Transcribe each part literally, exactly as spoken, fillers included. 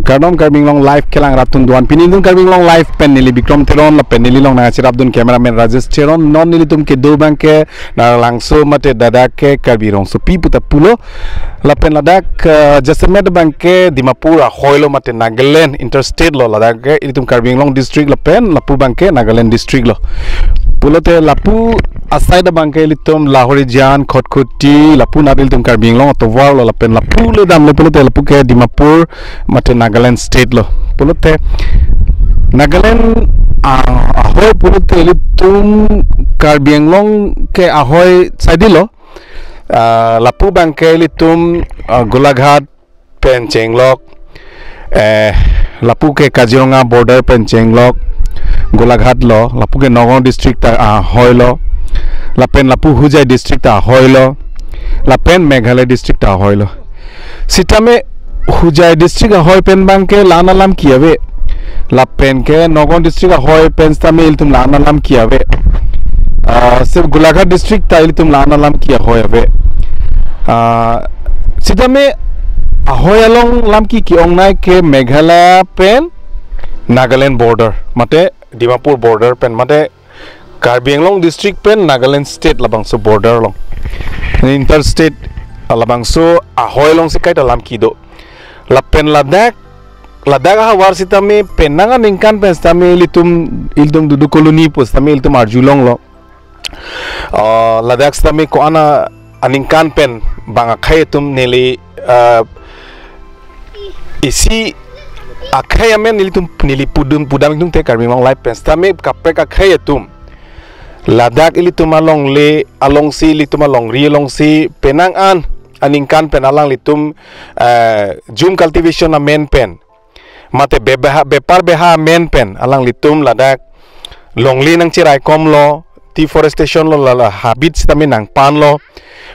Kardom Karbi Anglong Live kelang rat atum doan. Pini nelitum Karbi Anglong Live pen neli Bikrom Teron lapen neli along nangcherapdun cameraman Rajesh Teron. Non nelitum kedo abangke Nagalangso mate ladak ke Karbi Rongsopi puta pulo. Lapen ladak, eh, jasemet abangke Dimapur ahoi lo mate Nagaland interstate lo, ladak ke ilitum Karbi Anglong district lapen lapu abangke Nagaland district lo. Pulote lapu aside abangke ilitum Lahorijan, Khatkhati, lapu nat ilitum Karbi Anglong atovar lo lapen lapu le damle pulote lapu ke Dimapur mate Nagaland state lo. Pulote Nagaland, ah, ahoi pulote ilitum Karbi Anglong ke ahoi side lo. Ah, lapu abangke ilitum, ah, Golaghat pen chenglok, eh, lapu ke Kaziranga border pen chenglok, Golaghat lo, lapu ke Nagaon district ta ahoi lo, lapen lapu Hojai district ta ahoi lo, lapen Meghalaya district ta ahoi lo. Sitame Hojai district ahoi pen abangke la-an alam ke ave. Lapen ke Nagaon district ahoi pen sitame ilitum la-an alam ke ave. Ah, se Golaghat district ta ilitum la-an alam ke ahoi ave. Ah, sitame ahoi along lam ke ke-ongnei ke Meghalaya pen Nagaland border, mate Dimapur border pen, mate Karbi Anglong district pen Nagaland state labangso border along. Interstate labangso ahoi alongsi kaita lam kedo. Lapen ladak, ladak ahavar sitame penang aningkan pen sitame ilitum, ilitum Dudu Colony pu sitame ilitum arjulonglo. Ah, ladak sitame ko-an aningkan pen bang akhei atum neli, ah, isi akhei amen nelitum neli pudun pudam itum te Karbi Anglong Live pen sitame kaprek akhei atum ladak ilitum alongle alongsi, ilitum alongri alongsi penang an aningkan pen alanglitum, eh, jhum cultivation amen pen mate bebeha, bepar beha amen pen alanglitum ladak longle nangcheraikomlo, deforestation lo, lala habit sitame nangpanlo,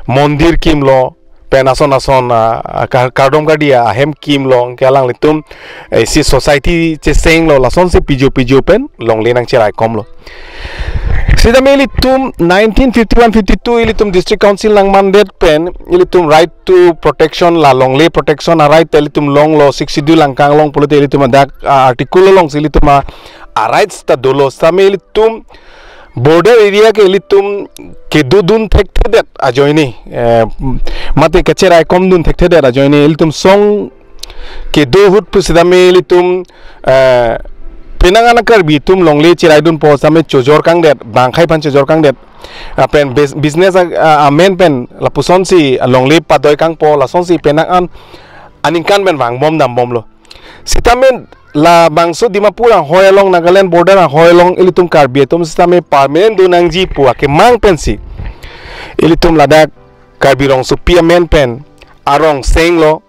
mondir kimlo, pen ason ason, ah, ah, kar-, kardom kardi ahem kimlo, ke alanglitum, eh, si society chesenglo, lasonsi pijo pijo pen longle nangcheraikomlo. Sitame ilitum nineteen fifty-one fifty-two ilitum District Council nangmandet pen ilitum right to protection, la longle protection a-right ta ilitum longlo, Sixth Schedule langkanglong pulote ilitum adak, ah, article alongsi ilitum a, a-rights ta dolo. Sitame ilitum border area ke ilitum kedodun thekthedet ajoine, eh, mate kacheraikomdun thekthedet ajoine ilitum song kedo ahut pu sitame ilitum, eh, penang an a-Karbi atum longle cheraidunpo sitame chojor kangdet, bang akhei aphan chojor kangdet. Lapen bus-, business a, a, amen pen lapusonsi longle padoikangpo, lasonsi penang an aningkan pen vangbom dambomlo. Sitame labangso Dimapur ahoi along, Nagaland border ahoi along ilitum Karbi atum sitame permanent donangji pu akemang pensi ilitum ladak Karbi Rongsopi amen pen arong senglo,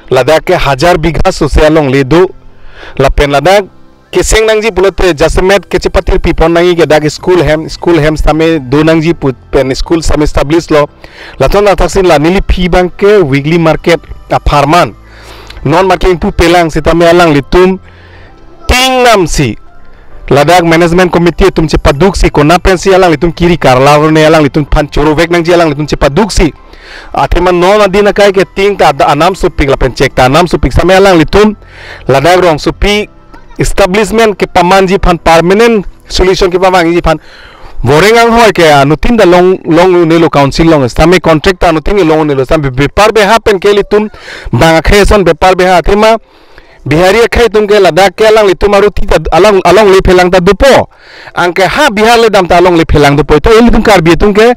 ladak ke hajar bigha sose alongle do. Lapen ladak keseng nangji pulote jasemet kechepatirpipon nangji ke dak school hem, school hem sitame donangji pu pen school sitame establish lo. Lason athaksi la neli aphi abangke weekly market apharman. Non market ingpu pelang sitame alanglitum tingnamsi ladak management committee atum chepaduksi, kona pensi alanglitum kiri karla arone alanglitum aphan chorovek nangji alanglitum chepaduksi. Athema non adin akai ke ting ta ada anam sopik lapen chek ta anam sopik sitame alanglitum ladak Rongsopi establishment kepamanji aphan, permanent solution kepamangji aphan voreng anghoi ke anuttin ta long, long unelo council along, sitame contract ta anuttin long unelo, sitame bepar beha pen ke ilitum bang akhei ason bepar beha athema Bihari akhei atum ke ladak ke alanglitum aruti ta alang, alongle phelang ta dopo. Anke ha Bihar le dam ta alongle phelang dopo. To ilitum Karbi atum ke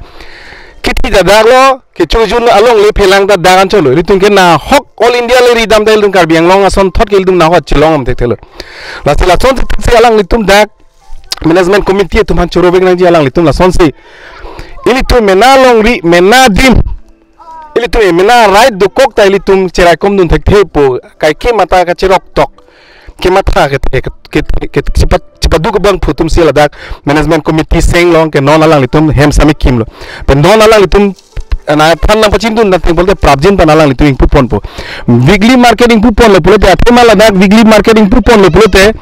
kithi ta daklo, kechojun alongle phelang ta dak anchotlo. Ilitum ke nahok All India le ridam ta ilitum Karbi Anglong asonthot ke ilitum nahok chilong am thekthelo. Lasi lason thekthek si alanglitum dak management committee atum aphan chorovek nangji alanglitum lasonsi. Ilitum mena longri, mena adim. Ilitum mena right dokok ta ilitum cheraikomdun thekthe pu kaike mata kacherok tok. Kematha ke, ke, ke, ke, chepa-, chepaduk abang phutum si ladak management committee senglo ke non alanglitum hem sitame kimlo. Pen non alanglitum na than nangpachindun nangteng pulote prapjin pen alanglitum ingpuponpo. Weekly market ingpuponlo pulote athema ladak weekly market ingpuponlo pulote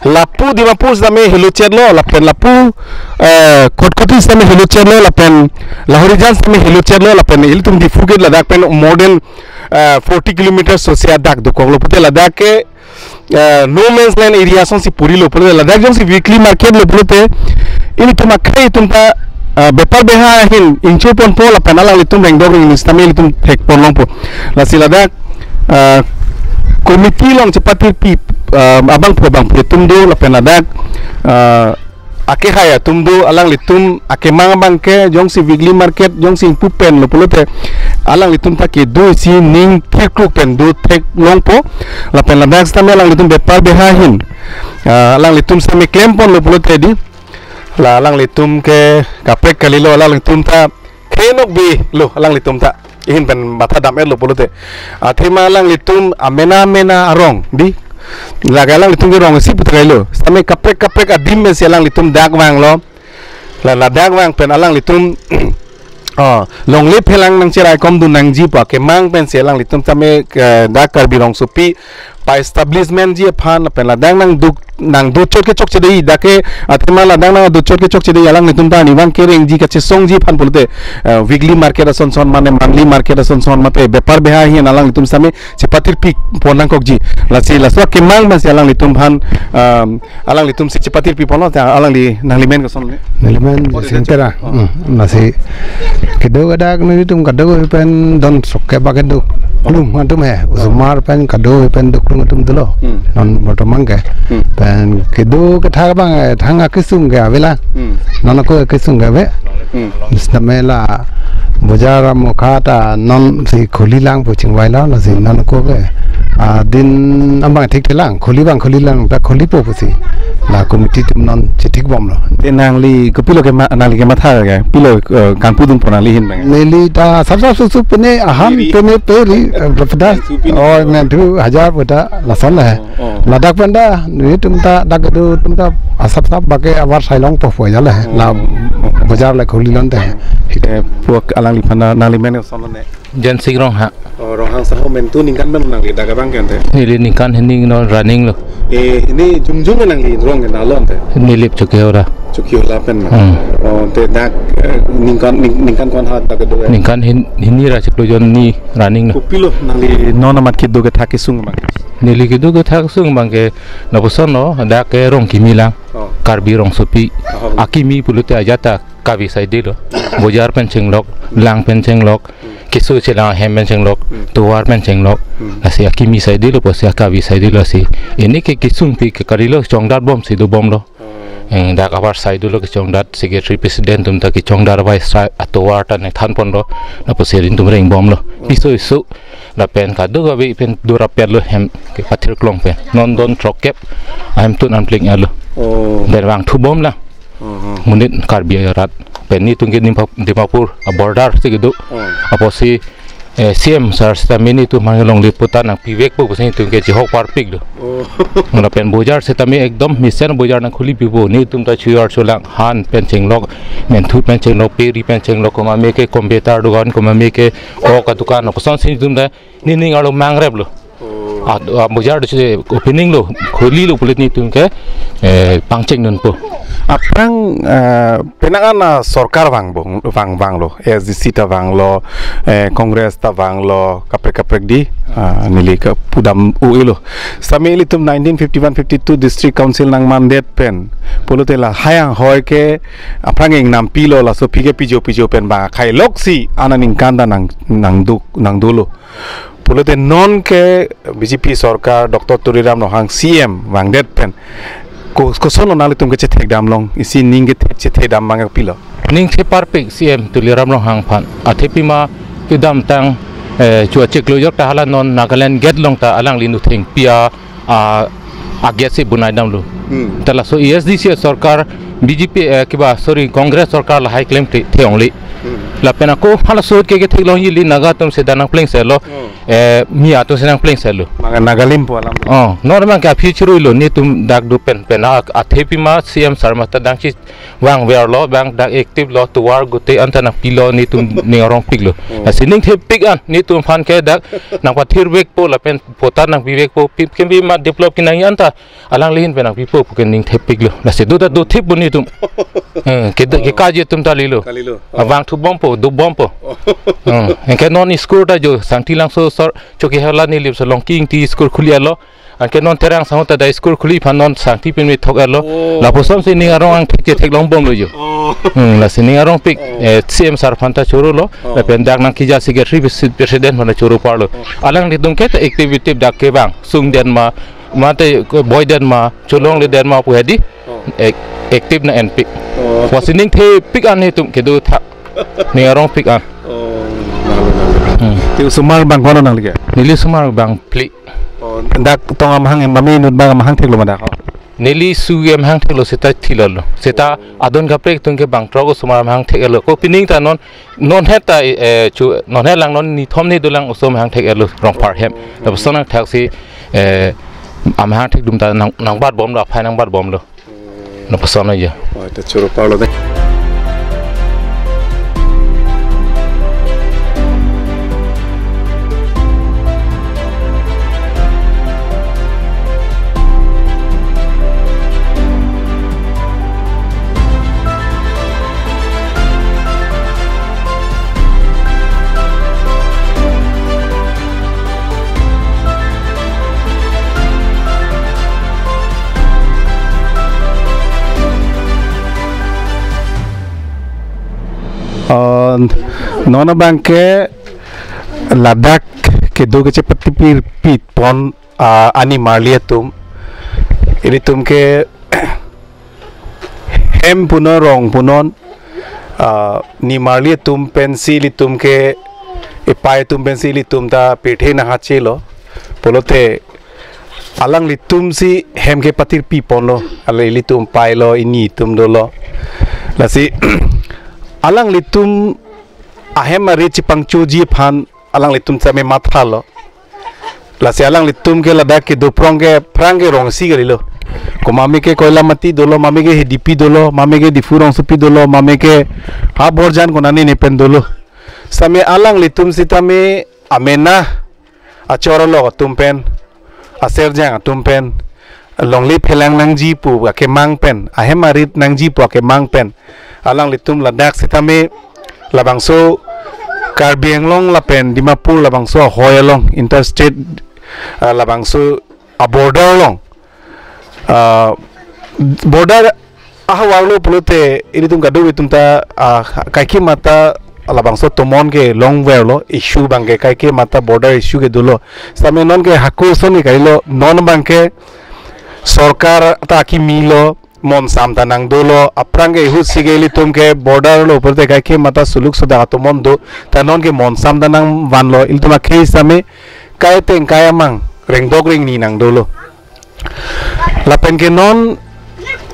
lapu Dimapur sitame helochetlo, lapen lapu, eh, Khatkhati sitame helochetlo, lapen Lahorijan sitame helochetlo, lapen ilitum Diphu gate ladak pen more than, eh, forty kilometers sose adak dokoklo pulote ladak ke eh, no man's land area asonsi purilo pulote, ladak jongsi weekly market lo pulote, ilitum akhei atum ta, eh, bepar beha ahin ingchur ponpo lapen alanglitum rengdok rengni sitame ilitum thek pon longpo. Lasi ladak, eh, committee along chepatirpi, eh, abangphu abangphi atum do lapen ladak, eh, akehai atum do, alanglitum akemang abangke jongsi weekly market jongsi ingpu pen lo pulote, alanglitum ta kedo isi ning thirkluk pen do thek longpo. Lapen ladak sitame alanglitum bepar beha ahin, ah, alanglitum sitame klem pon lo pulote di, la alanglitum ke kaprek kalilo, alanglitum ta khenok bi lo alanglitum ta, ihin pen matha dam-et lo pulote. Athema alanglitum amena mena arong di, lake alanglitum ke rong isi puthak lo. Sitame kaprek kaprek adim pensi alanglitum dak vanglo. La ladak vang pen alanglitum, oh, longle phelang nangcheraikom dun nangji pu akemang pensi alanglitum tame, eh, dak Karbi Rongsopi pa-establishment ji aphan pen ladak nangduk nangdochot kechokche dei, dak ke athema ladak nangdochot kechokche dei, alanglitum ta arnivang kerengji kachesongji aphan pulote, eh, weekly market ason son mane monthly market ason son mate bepar beha ahin alanglitum sitame chepatirpi pon nangkokji. Lasi laso akemang pensi alanglitum aphan, um, alanglitum si chepatirpi ponlo, ta alangli nanglimen koson le? Nelimen Singtera. Oh, hmm, lasi kedo kedak nelitum kadokave pen don sok ke bak kedo klum atum he. Osomar pen kadokave pen do klum atum dolo. Hmm. Non bortoman ke. Hmm. Pen kedo kethak abang, eh, thang akesung ke avelang. Hmm. Non ako akesung ke ave. Hmm. Sitame la bojar amokha ta nonsi khuli lang pu chingvai lo, lasi non ako ke, ah, din abang thikthelang, khuli abang khuli lang ta khulipo pusi la committee atum non chethik bomlo. Te nangli kopilo kema, nangli kematha ke pilo, eh, kangpu dunpo nangli ahin abang? Neli ta sap sap sup sup pine aham, pine peri, eh, pada. Sup pine. Oh, ngan tu hajar pada lason le. Oh, oh. Ladak pen ta nelitum ta dak kedo atum ta asap sap bak ke avarsai longpo pu aja le. Oh. La bojar le khuli lonte. Eh, pu alangliphan nanglimen koson le? Jensing Ronghang. Oh, Ronghang sir, ho mentu ningkan pen nangli dak abang ke ante? Neli ningkan hini non running lo. Eh, hini jongjong nangli rong ke nalo ante? Neli Chokihola. Chokihola pen na. Hmm. Oh, te dak, eh, ningkan, ning-, ningkan ko-an ha dak kedo, eh? Ningkan hin-, hini ra chiklo jon ni running lo. Kopilo nangli non amat kedo kethak kesung abang? Neli kedo kethak kesung abang ke lapuson lo, dak ke rong kimi lang. Oh. Karbi Rongsopi. Oh. Akimi pulote ajat ta kave saidelo. Bojar pen chenglok, lang pen chenglok, keso chelang ahem pen chenglok, hmm, tovar pen chenglok. Hmm. Lasi akimi saidelo pusi akave saidelo si. Hini ke kesungpi ke karilo chongdat bomsi dobomlo. Oh. Eh, dak avarsai dolo kechongdat, secretary president atum ta kechongdat vice atovar ta nangthan ponlo. Lapusi ilitum rengbomlo. Hmm. Piso iso lapen kadokave pen do rapetlo hem kepathir klong pen. Non don throkkep ahemtun anpling alo. Oh. Pen vangthu bomlang. Mhm. Monit Karbi arat pen nelitum ke Dimap-, Dimapur a-border si kedo. Hmm. Apotsi, eh, C M sir sitame nelitum aphan longle patta nangpivekpo pusi nelitum ke chihok parpiklo. Oh. Lapen bojar sitame ekdom mesen bojar nangkhulipipo, nelitum ta chuar chulang han pen chenglok, menthu pen chenglok, peri pen chenglok, komat me ke computer dukan, komat me ke ok adukan, kosonsi nelitum ta nening arlo mangreplo. Oh. A, a, bojar si opening lo, khulilo pulote nelitum ke, eh, pangcheng dunpo. Aphrang, eh, penang an sorkar vangpo, vang, vanglo, A S D C ta vanglo, eh, Congress ta vanglo, kaprek kaprek di, ah, neli ke pudam u-elo. Sitame ilitum nineteen fifty-one fifty-two District Council nangmandet pen pulote lahai anghoi ke aphrang ingnampilo, laso aphi ke pijo pijo pen bang akhai loksi aningkan ta nang, nangduk, nangdolo. Pulote non ke B J P sorkar Doctor Tuliram Ronghang C M vangdet pen ko-, kosonlo nanglitum ke chethekdam long, isi ning kethe chethekdam abang kopilo? Ning the parpik C M Tuliram Ronghang aphan. Athe pima kedamtang, eh, chua chiklo jok ta hala non Nagaland gate along ta alangli nuthengpi a, a, a gate si bonai damlo. Hmm. Ta laso A S D C sorkar B J P, eh, kiba, sorry, Congress sorkar lahai klemkle the only. Hmm. Lapen ako halaso ahut ke ketheklongji, ili Naga atum si dak nangplengselo. Hmm. Eh, Miya atum si nangplengselo. Maka Nagalim pu alam. Oh, non abang ke aphi chiruilo, nelitum dak do pen pen a, athe pima C M sir mata dang chevangverlo, bang dak active lo, tovar gute anta nangpilo, nelitum ning arongpiklo. Hmm. Lasi ning thepik an nelitum aphan ke dak nangpathirvekpo lapen patta nangpivekpo, pi kembi ma develop kenangji anta alangli ahin pen nangpipo pu ke ning thepiklo. Lasi do ta dothippo nelitum. Eh, ke, oh, kekaji atum ta kalilo. Kalilo. Oh. Vangthu bompo, dobompo. Oh. Eh, anke non school ta jo Sangti Langso sor Chokihola Nilip Solong King ti school khulialo. Anke non Terang Sangho ta dei school khuli aphan non sangti pin mi thok-etlo. Oh. Lapuson si ning arong angthek chetheklongbomlo jo. Oh. Hmm, lasi ning arongpik, Oh. eh, C M sir aphan ta chorolo. Oh. Lapen dak nangkeja secretary pres-, president aphan ta choro parlo. Oh. Alanglitum ke ta activity dak kevang. Sungdet ma, mate boidet ma, cholongledet ma pu hedi. Oh. Ac-, active nang-enpik. Oh. Lasi ning thepik an netum kedo thak. Ning arongpik an. Oh, lalu, lalu. Hmm. Te osomar bang ko-an nangli ke? Neli osomar bang phli. Oh, dak tong amahang em, mame inut bang amahang theklo ma dak, oh? Neli su ke amahang theklo seta thilolo. Seta adon kaprek atum ke bang throk osomar amahang theklo. Ko pining ta non, non het ta, eh, chu, non het lang non nithom ni dolang oso amahang theklo Rongphar hem. Lapuson angthak si, eh, amahang thekdun ta nang, nangbatbomlo, aphai nangbatbomlo. Lapuson aja. Oh, ta choro parlo dei. Uh, non abang ke ladak kedo kechepatipirpi pon, uh, animarli atum. Ilitum ke hem punon, rong punon, ah, nimarli atum pensi ilitum ke, epai atum pensi ilitum ta pirthe nangkachelo. Pulote alanglitum si hem ke patirpi ponlo. Ala ilitum pailo, ini atum dolo. Lasi alanglitum ahem arit chepangchoji aphan alanglitum sitame mathalo. Lasi alanglitum ke ladak kedo prong ke aphrang ke rong isi kalilo. Ko mame ke Koilamati dolo, mame ke Hidipi dolo, mame ke Diphu Rongsopi dolo, mame ke ha Borjan konane ne pen dolo. Sitame alanglitum sitame amena achor alok atum pen, aserjang atum pen, longle phelang nangji pu akemang pen, ahem arit nangji pu akemang pen, alanglitum ladak sitame labangso Karbi Anglong lapen Dimapur labangso ahoi along interstate, ah, labangso a border along, ah, border ahavarlo pulote ilitum kadokave atum ta, ah, kaike mata labangso tomon kelongverlo, issue abang ke kaike mata border issue ke dolo. Sitame non ke hako ason ke kalilo, non abang ke sorkar ta akimi lo, monsam ta nangdolo, aphrang ke ahut si ke ilitum ke border lo pulote kaike mata suluk sudak atomon do, ta non ke monsam ta nangvanlo, ilitum akhei sitame kai ateng kai amang, rengdok rengni nangdolo. Lapen ke non,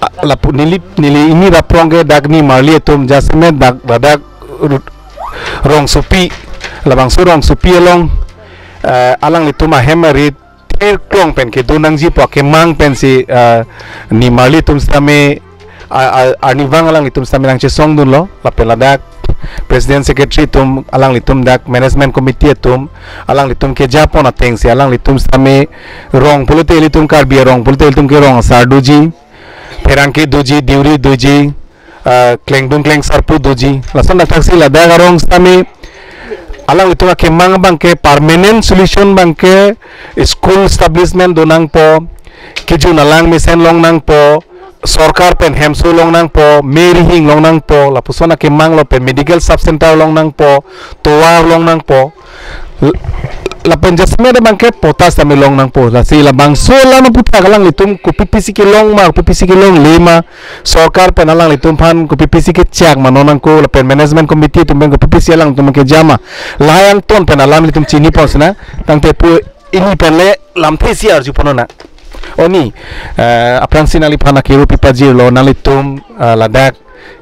a, lapu neli, neli ini raprong ke dak nimarli atum jasemet dak, dak, dak ru-, Rongsopi, labangso Rongsopi along, eh, alanglitum ahem arit thirklong pen kedo nangji pu akemang pensi, eh, nimarli atum sitame, a, a, arnivang alanglitum sitame nangchesongdunlo, lapen ladak President Secretary atum, alanglitum dak Management Committee atum, alanglitum kejapon atengsi alanglitum sitame rong pulote ilitum Karbi arong pulote ilitum ke rong asar doji, pherangke doji, deuri doji, ah, klengdun klengsarpo doji. Lason dak thaksi ladak arong sitame alanglitum akemang abang ke permanent solution abang ke school establishment do nangpo, kejun alang mesen long nangpo, sorkar pen hemso long nangpo, me rihing long nangpo, lapuson akemang lapen medical sub center long nangpo, tovar long nangpo. L-, lapen jasemet abang ke patta sitame long nangpo. Lasi labangso alam aphuthak alanglitum kopi pisi kelong ma, kopi pisi kelongle ma, sorkar pen alanglitum aphan kopi pisi kechak ma non nangkok, lapen management committee atum pen kopi pisi alanglitum kejama. Lahai angton pen alam ilitum chinipon sinang, tangte pu ini pen le lamthe isi arjupon nang. Oni, eh, aphrangsi nangliphan akero pipajirlo, nanglitum, eh, ladak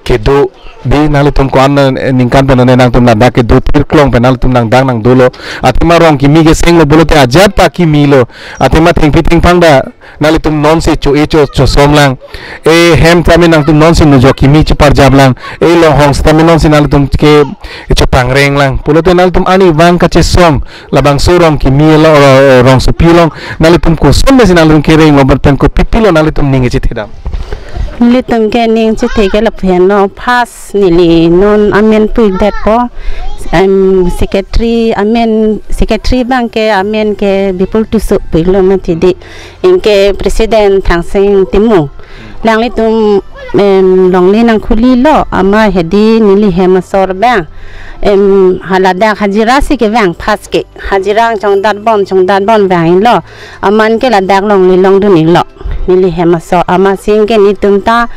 kedo, di nanglitum ko-an, eh, ningkan pen nangtum ladak kedo thirklong pen nanglitum nangdang nangdolo. Athema rong kimi kesenglo pulote ajat ta kimilo. Athema thengpi thengphang ta nanglitum nonsi cho-e cho, chosom lang. E hem tame nangtum nonsi nujok kimi chiparjap lang. E longhong sitame nonsi nanglitum ke chopangreng lang. Pulote nanglitum arnivang kachesong labangso rong kimi lo, eh, Rongsopi along nanglitum koson mesi nanglitum kerenglo, bat pen kopi pilo nanglitum ning kechethedam? Nelitum ke ning chethe ke lapu henlo, first neli non amen pu-ik detpo. Em, secretary amen, secretary abang ke amen ke Bipul Tisso pu-iklo mati di. Anke president Thangsing Timung. Alanglitum, em, longle nangkhuli lo, amat hedi neli hem asor abang. Em, haladak hajira si kevang first ke. Hajira chongdat bom, chongdat bom vanglo. Amat ke ladak longle longdun-iklo. Neli hem asor amatsi anke netum ta,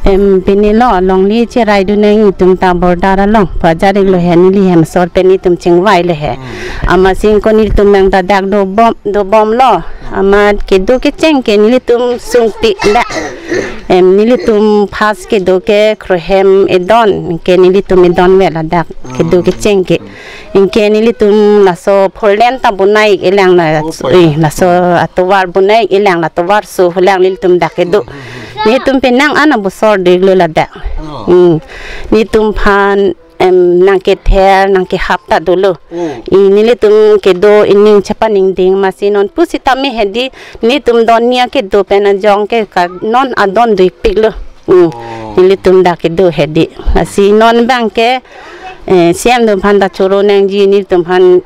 em, pini lo longle cheraidun nang netum ta border along. Pu ajat-iklo he, neli hem asor pen netum chingvailo he. Amatsi anke netum abang ta dak dobom, dobomlo. Amat kedo kecheng ke nelitum sungti dak. Em, nelitum first kedo ke Krohem edon, ke nelitum edon ve ladak. Kedo kecheng ke. Anke nelitum laso four lane ta bonai-ik, elang la, oh, four lane. Eh, laso atovar bonai-ik, elang la tovar so, elang nelitum dak kedo. Netum penang an abosor do-iklo ladak. Oh. Hmm. Netum aphan, em, nangkether, nangkehap ta dolo. Oh. I nelitum kedo ining chepaningding amatsi non pusitame hedi netum don nia kedo pen ajong ke ka non adon do-ikpiklo. Hmm. Oh. Nelitum dak kedo hedi. Lasi non abang ke, eh, C M atum aphan ta choro nangji, netum aphan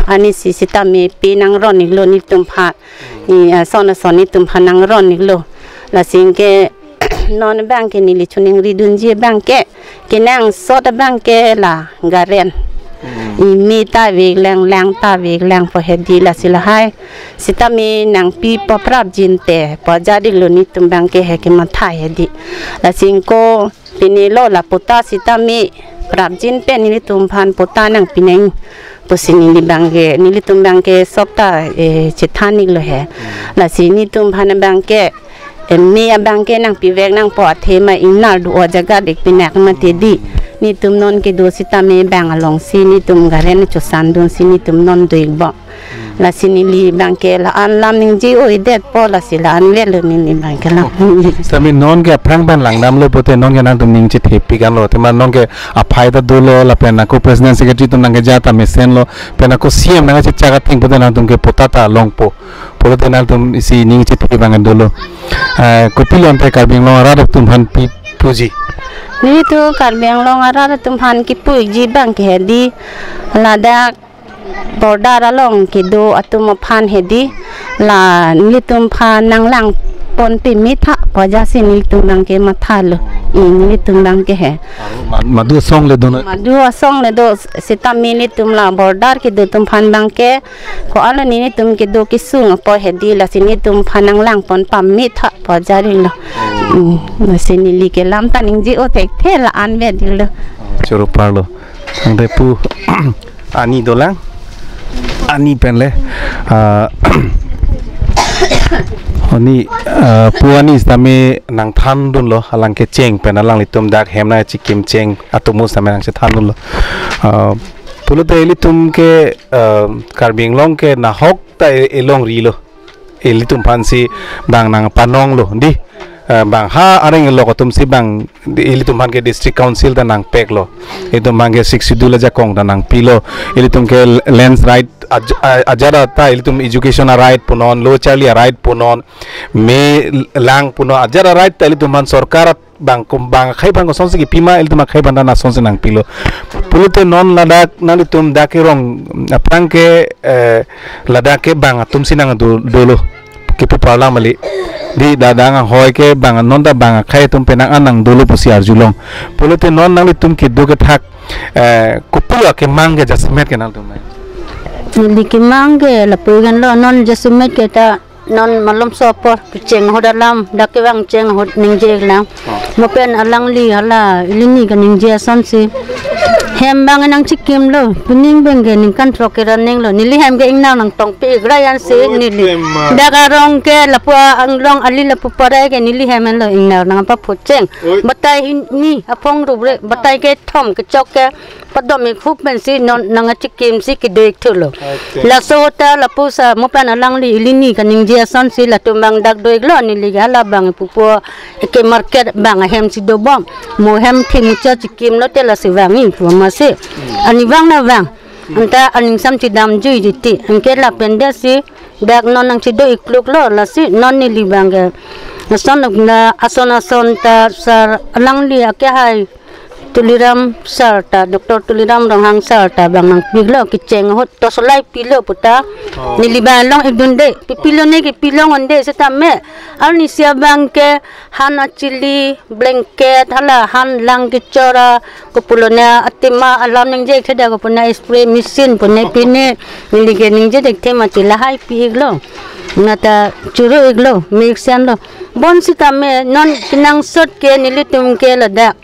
ani si sitame pi nangron-iklo netum aphan. Hmm. Ni ason ason netum aphan nangron-iklo. Lasi anke non abang ke neli choningridunji abang ke, kenangsot abang ke la garen. Hmm. Imi ta vek lang, lang ta vek lang pu hedi lasi lahai. Sitame nangpipo prapjin te, pu ajat-iklo netum abang ke he kematha hedi. Lasi anke pini lo la patta sitame prapjin pen netum aphan patta nangpi nang pusi neli abang ke, nelitum abang ke sopta, eh, chethan-iklo he. Lasi netum aphan abang ke, eh, me abang ke nangpivek nangpo athema ingnar do-o jaga dik pinak mati di. Netum non kedo sitame abang alongsi netum garen chosandunsi netum non do-ikbom. Lasi neli abang ke la-an alam ningje-o-edetpo, lasi la-an avelo neli abang ke alam. Sami non ke aphrang pen langdamlo pute non ke nangtum ning chethepik anlo. Athema non ke aphai ta dolo lapen ako president secretary atum nangkeja ta mesenlo. Pen ako C M nangkachechak ateng pute nangtum ke patta ta longpo. Pulote nangtum isi ning chethe abang dolo. Eh, kopilo ante Karbi Anglong arat atum aphan pi puji? Netum Karbi Anglong arat atum aphan kipu-ikji abang ke hedi ladak border along kedo atum aphan hedi la nelitum aphan nanglang pon peme tha pu ajatsi nelitum abang ke mathalo. I nelitum abang ke he. Ma-, madu asong le do na? Madu asong le do sitame netum la border kedo atum aphan abang ke ko-an lo netum kedo kesung apo hedi lasi netum aphan nanglang pon pame tha pu ajat-iklo. Hmm, lasi neli ke alam ta ningje-o thekthe la-an avedetlo. Choro parlo. Tangte pu ani dolang. Ani pen le. Ah, ani, ah, pu ani sitame nangthandunlo, alang kecheng pen alanglitum dak hem nangchikim cheng atomo sitame nangchethandunlo. Ah, pulote ilitum ke, ah, Karbi Anglong ke nahok ta e-, elongrilo. Ilitum aphansi bang nangpanonglo di. Eh, bang ha areng lok atumsi bang di, ilitum aphan ke district council ta nangpeklo. Ilitum aphan ke Sixth Schedule ajakong ta nangpilo. Ilitum ke lands right aj-, a-, ajat ta ilitum education a-right punon, lo charli a-right punon, me lang punon, ajat a-right ta ilitum aphan sorkar bang kum-, bang akhei aphan kosonsi kipima, ilitum akhei aphan ta nasonsi nangpilo. Pulote non ladak nanglitum dak kerong aphrang ke, eh, ladak ke bang atumsi nangdo-, dolo. Kipu parlang mali. Di dadang anghoi ke bang non ta bang akhei atum penang an nangdolo pusi arjulong. Pulote non nanglitum kedo kethak, eh, kopilo kemang ke jasemet ke nangtum nai? Neli kemang ke lapu-ik anlo non jasemet ke ta non malomso apor kecheng ahut alam dak kevang cheng ahut ningje lang. Mo pen alangli hala ilini kaningje asonsi. Hem abang nangchikimlo, pining abang ke ningkan throk ke ra ninglo. Neli hem ke ingnar nangtongpi-ik ra ansi. Oh, neli tema. Dak arong ke lapu anglong ali lapu parai ke neli hem lo ingnar nangpaphu cheng. Oi. Batai hini aphong rup re, batai kethom kechok ke padom-ik hup pensi non nangchikimsi kedo-ik thulo. Okay. Laso ta lapusa mo pen alangli ilini kaningje asonsi latum abang dak do-iklo neli ke hala abang pupo eke market abang ahemsi dobom. Mo hem thimucha chikimlote lasi vang-ik pu amatsi. Ani vang na vang. Anta aning sam chedamjui titi. Anke lapen desi dak non nangchedo-ik kluklo lasi non neli abang ke Lason nokna ason ason ta sir alangli akehai Tuliram sir ta, Doctor Tuliram Ronghang sir ta bang nangpiklo, kecheng ahut tosolai pilo puta. Oh. Neli bang long-ikdunde, pipilone kepilong-unde setame. Arnisi abang ke han achili, blanket, hala han lang kechora, kopulone athema alam ningje theda kopuna spray machine pune pine, neli ke ningje thekthe mati lahai pi-iklo. Nata churu-iklo, mixan lo. Bonsitame non kenangsot ke nelitum ke ladak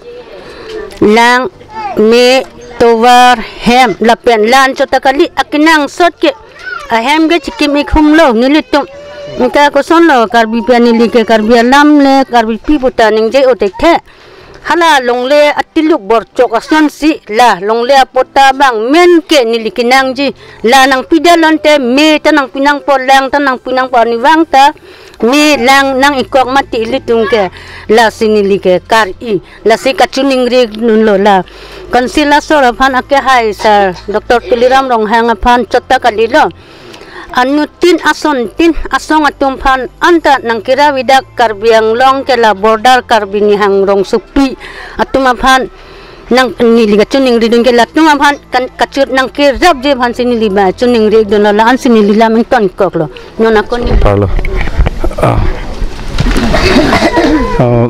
lang, me, tovar, hem, lapen la-anchot ta kali, akenangsot ke ahem ke chikim-ik humlo nelitum. Nta kosonlo Karbi pen neli ke Karbi alam le Karbipi puta ningje-o thekthe. Hala longle atiluk borchok asonsi la longle apot ta bang men ke neli kenangji. La nangpidalonte me ta nangpi nangpo, lang ta nangpi nangpo, arnivang ta me lang nang-ikkok mati ilitum ke. Lasi neli ke kar-i, lasi kachiningri dunlo la. Council asor aphan akehai sir Doctor Tuliram Ronghang aphan chot ta kalilo. Anuttin asontin asong atum aphan anta nangkira vidak Karbi Anglong ke la border Karbi Nihang Rongsopi atum aphan nang neli kachiningri dun ke latum aphan kan kachut nangkerapji aphansi neli bang chiningri dunlo, la-ansi neli lam ingtonkoklo. Non ako neli. Parlo. Ah. Oh,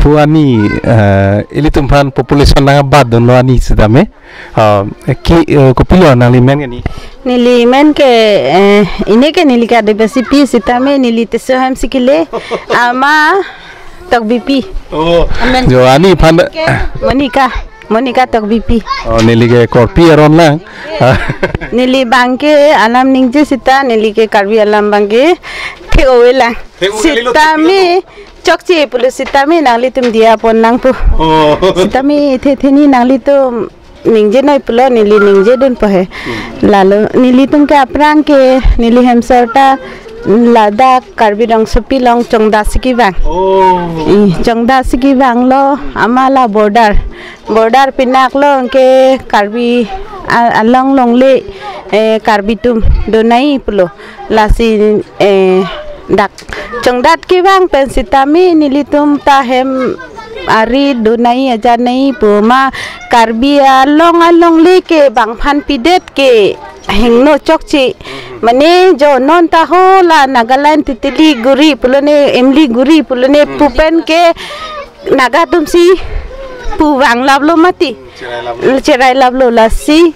pu ani, eh, ilitum aphan population nang abat dunlo ani setame. Ah, ki, eh, kopilo nangli men ke ni? Neli men ke, eh, ini ke neli ke Adivasi pi setame neli Teso hem si kele. Ama Tokbipi. Oh. Amen. Jo ani aphan. Ke Monica, Monica Tokbipi. Oh, neli ke Korpi aron lang. Neli bang ke alam ningje seta neli ke Karbi alam bang ke thek-o-e lang. Thek-o kalilo, setame thek-o. Chokche pulo setame nanglitum diya pon nangpo. Oh. Setame the the ni nanglitum ningjenoi pulo neli ningje dunpo he. Hmm. Lalo nelitum ke aphrang ke neli hem sir ta ladak Karbi Rongsopi along chongdat si kevang. Oh. I, chongdat si kevanglo, ama la border. Border pinaklo ke Karbi a-, along longle, eh, Karbi atum donai pulo. Lasi, eh, dak chongdat kevang pen setame nelitum ta hem ari donai ajanai pu ma Karbi along alongle ke bangphan pidet ke hingno chokche. Mane jo non ta ho la Nagaland Titiliguri pulone, Emliguri pulone, hmm, pu pen ke Naga atum si pu vanglaplo mati. Cherai laplo. Cherai laplo lasi.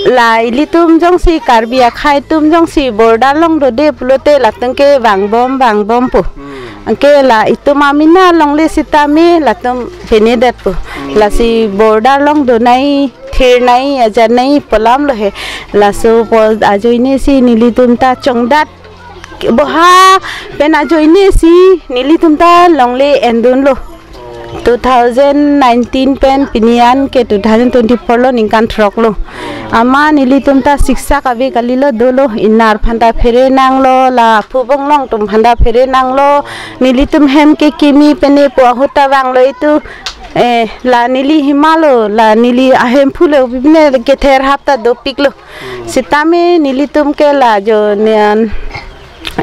La ilitum jongsi Karbi akhei atum jongsi border along dode pulote latum ke vangbom vangbom po. Hmm. Anke la itum amena longle setame latum penedet po. Hmm. Lasi border along donai, thirnai, ajanai pu alam lo he. Laso pu ajoine si nelitum ta chongdat boha pen ajoine si nelitum ta longle endunlo. Two thousand nineteen pen pini an ke two thousand twenty-four lo, ningkan throk lo. Ama nelitum ta siksak ave kalilo dolo, inar aphan ta phere nanglo, la phubong along atum aphan ta phere nanglo. Nelitum hem ke kimi pene po ahut ta vanglo itum, eh, la neli hima lo, la neli ahemphu lo, bibine kether hap ta dopiklo. Setame nelitum ke la jo nian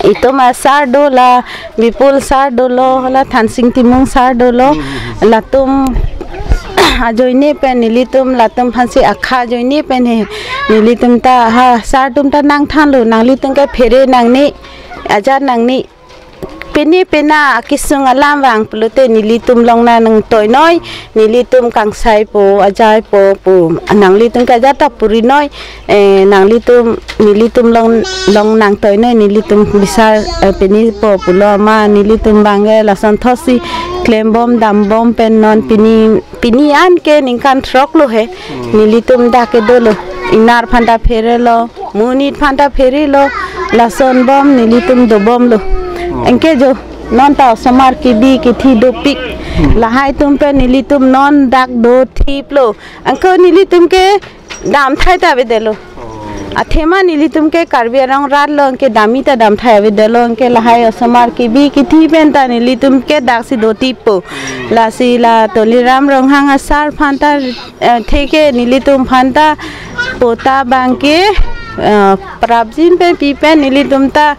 itum asar do, la Bipul sar dolo, la Thansing Timung sar dolo, hmm, latum ajoine pen nelitum latum aphansi akha ajoine pen he nelitum ta ha sar atum ta nangthanlo, nanglitum ke phere nangne, ajan nangne. Pini pena akesung alam vang pulote nelitum along nangtoinoi, nelitum kangsai po, ajai po, po, nanglitum ke ajat ta purinoi, eh, nanglitum, nelitum along, along nangtoinoi, nelitum bisar, eh, pini po pulo ama, nelitum bang ke lason thotsi klembom dambom pen non pini, pini an ke ningkan throk lo he, hmm, nelitum dak ke dolo, inar aphan ta pherelo, monit aphan ta pherelo, lason bom nelitum dobomlo. Hmm. Anke jo, non ta osomar kebi kethe dopik. Hmm. Lahai atum pen nelitum non dak dothiplo. Anke nelitum ke damthai ta avedetlo. Oh. Athema nelitum ke Karbi Anglong rat lo, anke dami ta damthai avedetlo, anke lahai osomar kebi kethe pen ta nelitum ke daksi dothippo. Hmm. Lasi la Tuliram Ronghang asar aphan ta, eh, theke nelitum aphan ta pota bang ke, eh, prapjin pen pi pen nelitum ta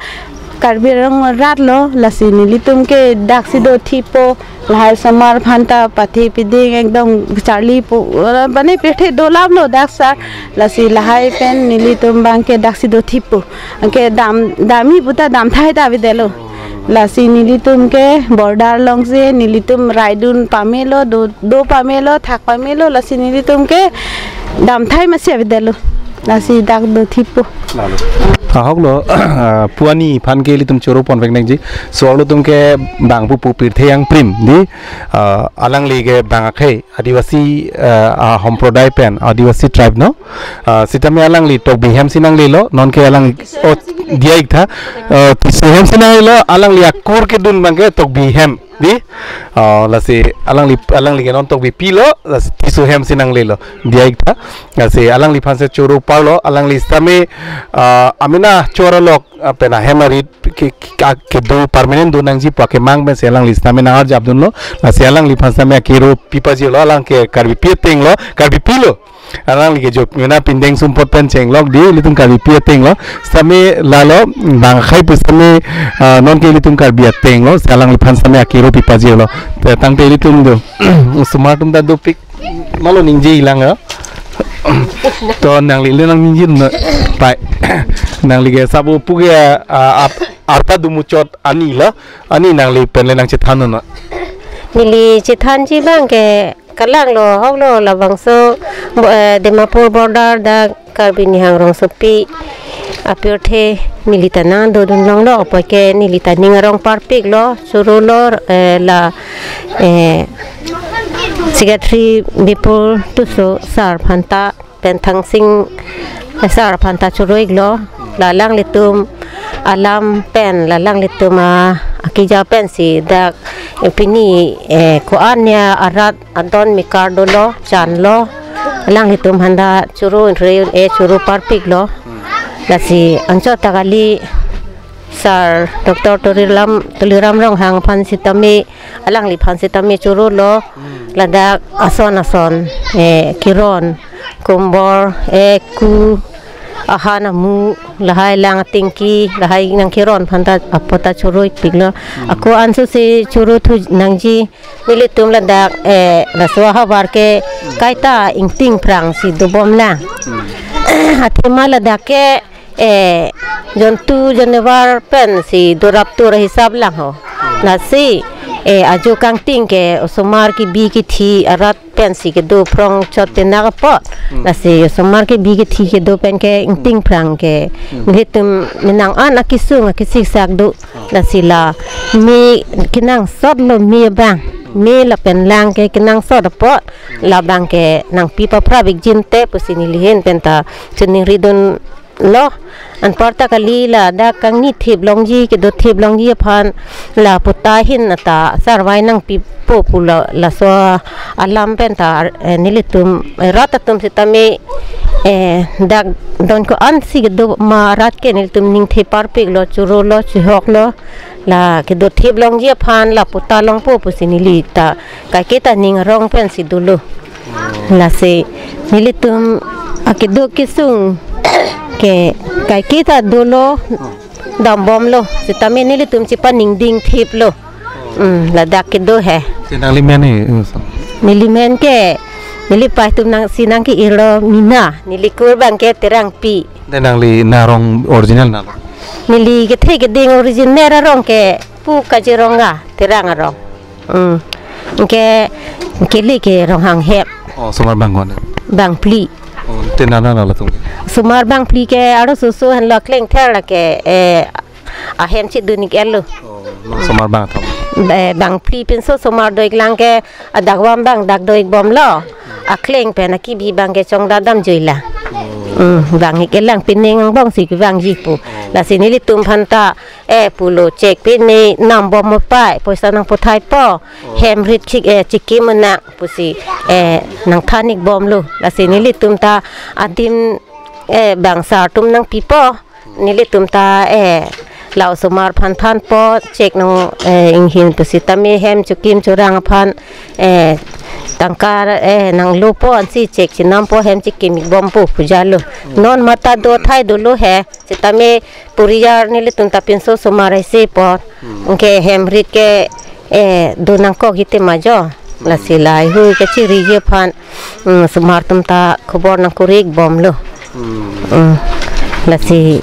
Karbi Anglong arat lo, lasi nelitum ke daksi dothippo, lahai osomar aphanta pathe piding ekdom charlipo, mane pirthe dolam lo dak sar, lasi lahai pen nelitum abang ke daksi dothippo, anke dam, damji puta damthai ta avedetlo. Lasi nelitum ke border alongsi nelitum raidun pamelo, do, do pamelo, thak pamelo, lasi nelitum ke damthai masi avedetlo. Lasi dak dothippo. Ahok lo, ah, pu ani aphan ke ilitum choro ponvek nangji. So ilitum ke bang pupu pirthe angprim di, ah, alangli ke bang akhei Adivasi, ah, a homproday pen, Adivasi tribe no. Ah, sitame alangli Tokbi hem si nanglelo, non ke alang, oh, diya ik tha. Ah, Tisso hem si nanglelo, alangli akur kedun abang ke Tokbi hem di. Ah, lasi alangli, alangli ke non Tokbipi lo, lasi Tisso hem si nanglelo, diya ik tha. Lasi alangliphan si choro parlo, alangli sitame, ah, amena choro lok, ah, pen ahem arit ke, ke, ke, kedo permanent do nangji pu akemang pensi alangli sitame nang-arjapdunlo, lasi alangliphan sitame akero pipajirlo, alang ke Karbipi ateng lo, Karbipi lo. Alangli ke jop mena pindeng sumpot pen chenglok di, ilitum Karbipi ateng lo. Sitame lalo, bang akhei pu sitame, ah, non ke ilitum Karbi ateng lo, si alangliphan sitame akero pipajirlo. Te tangte ilitum do. Osomar atum ta dopik. Malo ningjelang ya. To nangli le nangningje na. Pai. Nangli ke sabo pu ke, ah, ap-, arta dumuchot ani la. Ani nangli pen le nangchethan na. Neli chethanji abang ke kalang lo, ahok lo, labangso bo-, eh, Dimapur border dak Karbi Nihang Rongsopi apirthe neli ta nangdodun longlo, apot ke neli ta ning arong parpiklo, chorolo, eh, la, eh, Secretary Bipul Tisso sir aphanta pen Thangsing, eh, sir aphanta choro iklo, la alanglitum alam pen, la alanglitum a, akija pensi dak, eh, pini, eh, ko-an ya arat adon mikar dolo, chanlo, alanglitum aphanta choro inre, eh, choro parpiklo. Lasi anchot ta kali sir Doctor Tuliram, Tuliram Ronghang aphan sitame, alangliphan sitame chorolo, ladak ason ason, eh, kiron, kombor, eh, ku, ahan amu, lahai lang atengki, lahai nangkiron aphanta apot ta choro ikpiklo. Ako anso si choro thu nangji, nelitum ladak, eh, laso ahavar ke kaita ingting phrang si dobomlang. Athema ladak ke, eh, jontu janivar pensi dorap tur hisap lang ho. Lasi, eh, ajo kangting ke osomar kebi kethi arat pensi kedo phrong chot tenak apot. Lasi osomar kebi kethi kedo pen ke ingting phrang ke. Nelitum menang an akesung akesiksak do. Lasi la me kenangsot lo me abang. Me lapen lang ke kenangsot apot. Labang ke nangpi paphrap ikjin te pusi neli ahin penta chiningridunlo. Anparta kali ladak kangni thip longji, kedo thip longji aphan la puta ahin ata sarvai nangpipo pu la, laso alam penta, eh, nelitum, eh, rat atum sitame, eh, dak don ko-an si kedo ma rat ke nelitum ningthe parpiklo, chorolo, chihoklo. La kedo thip longji aphan la puta longpo pusi neli ta kaiketa ning arong pensi dolo. Lasi nelitum akedo kesung ke kaiketa dolo, dambomlo. Sitame nelitum chepaningding thiplo. Hmm, ladak kedo he. Si nangli men he, eh, so. Neli men ke, neli pai atum nangsi nangke-irlo Mina, neli kur abang ke Terangpi. Te nangli nang arong original nalo? Neli kethe keding original arong ke pu Kaziranga, Terang arong. Hmm. Ke, kele ke Ronghang hem. Oh, osomar bang ko-an? Bang phli. Oh, te nana nalo tung? Osomar bang phli ke arloso so henlo klengther lake, eh, ahem chedun ik-etlo. Oh, non osomar bang athom? Eh, bang phli pinso osomar do-iklang ke adakvam abang dak do-ikbomlo. Akleng pen akibi abang ke chongdadam juilang. Hmm, vang ik-etlang pining angbong si kevangji pu. Lasi nelitum aphanta, eh, pulo chek pini nambom mo pai, poisa nangputhaipo. Hem rit chik, eh, chiki menang pusi, eh, nangthan ikbomlo. Lasi nelitum ta adim, eh, bang sar atum nangpipo. Nelitum ta, eh, la osomar aphan thanpo, chek nang, eh, inghin pusitame hem chokim chorang aphan, eh, tangka, eh, nanglopo ansi chek chenampo hem chekimik bompo pu jalo. Non mata do thai dolo he. Sitame puriyar nelitum ta pinso osomar isi apot. Hmm. Anke hem rit ke, eh, do nangkok hite ma jo. Hmm. Lasi lahaihui kachiriji aphan, hmm, osomar atum ta khobor nangkurik bomlo. Hmm. Hmm. Lasi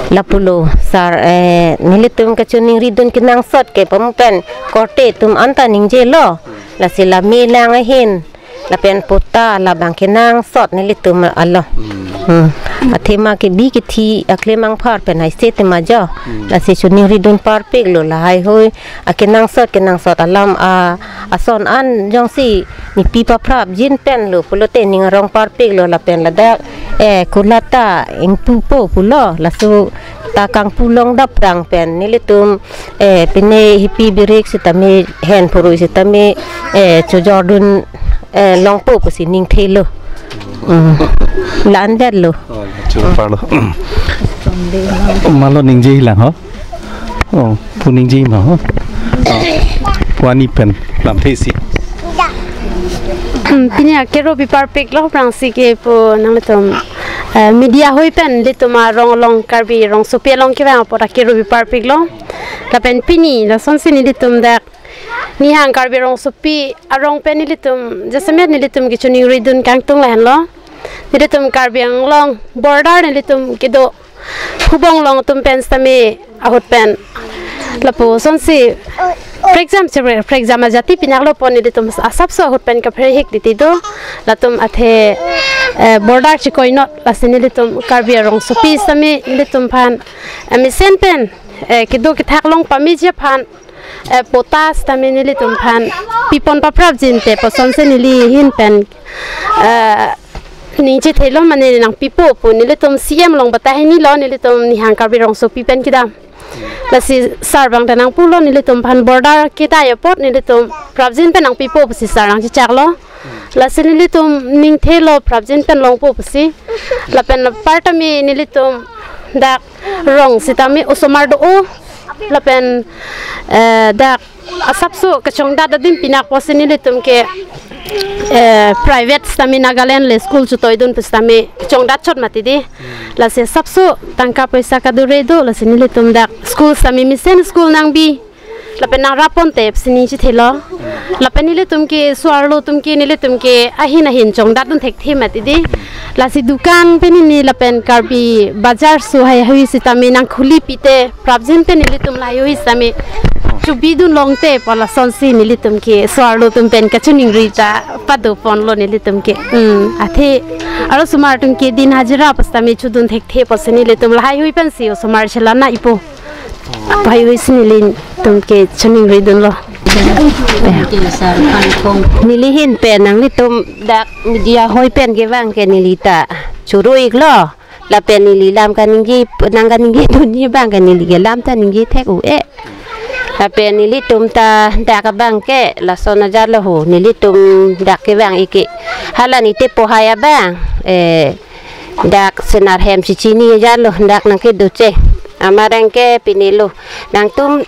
lapulo sar, eh, nelitum kachiningridun kenangsot ke pamu pen korte atum anta ningjelo. Lasi la melang ahin lapen patta labang kenangsot nelitum alo. Hmm. Hmm. Athema kebi kethi aklem angphar pen haise tema jo. Hmm. Lasi chiningridun parpiklo lahaihui akenangsot kenangsot alam a, ason an jongsi nepi paphrapjin penlo pulote ning arong parpiklo lapen ladak, eh, kulata ingpupo pulo laso ta kangpu long daprang pen nelitum, eh, pine hipi birik sitame hen phurui sitame, eh, chojordun, eh, longpo pusi ningthelo. Hmm. La-an detlo. Oh, ya, chulo parlo. Malo ningjelang ho. Oh, pu ningje ma ho. Oh. Pu ani pen lamthe isi. Hmm, pini akero bi parpiklo aphrangsi ke pu nanglitum, eh, media hui pen nelitum arong along Karbi rongsopi along kevang apot akero bi parpiklo. Lapen pini lasonsi nelitum dak Nihang Karbi rongsopi arong pen nelitum jasemet nelitum kachiningridun kangtung lahenlo. Nelitum Karbi Anglong border nelitum kedo hubong along atum pen sitame ahut pen lapusonsi prekjam chepre prekjam ajati pinaklo pon nelitum asapso ahut pen kapherhik titi do. Latum athe, eh, border chekoinot lasi nelitum Karbi arongsopi sitame nelitum aphan, eh, mesen pen, eh, kedo kethak long pameji aphan, eh, patta sitame nelitum aphan pipon paphrapjin te pusonsi neli ahin pen, eh, ningchethelo mane nangpipo pu nelitum C M along batai hinilo nelitum Nihang Karbi rongsopi pen kedam. Lasi sar abang ta nangpulo nelitum aphan border kedai apot nelitum prapjin pen nangpipo pusi sar nangchechaklo. Lasi nelitum ningthelo prapjin pen longpo pusi. Lapen aparta mi nelitum dak rong sitame osomar do-o. Lapen, eh, dak asapso kachongdat adim pinak pusi nelitum ke, eh, private sitame Nagaland le school chutoidun pu sitame chongdat chot mati di. Lasi asapso tangka poisa kadure do, lasi nelitum dak school sitame mesen school nangbi. Lapen nangrap ponte pusi ningchethelo. Lapen nelitum ke so-arlo atum ke nelitum ke ahin ahin chongdatdun thekthe mati di. Lasi dukan pen hini lapen Karbi bazar so haihui sitame nangkhuli pite prapjin pen nelitum lahaihui sitame chubidun longte pu lasonsi nelitum ke so-arlo atum pen kachiningri ta pado ponlo nelitum ke. Hmm, athe aro osomar atum ke din hajira pusitame chodun thekthe pusi nelitum lahaihui pensi osomar chelana ipo. Lahaihui si nelitum ke chiningridunlo. Neli ahin pen nanglitum dak media hui pen kevang ke neli ta churu-iklo. Lapen neli lam kaningje nangkaningjedunji abang ke neli ke lam ta ningje thek-o-e. Lapen nelitum ta dak abang ke lason ajatlo ho. Nelitum dak kevang-ik ke hala nite pohai abang, eh, dak Senarhem si chini ajatlo, dak nangkedocheng. Amareng ke pinilo. Nangtum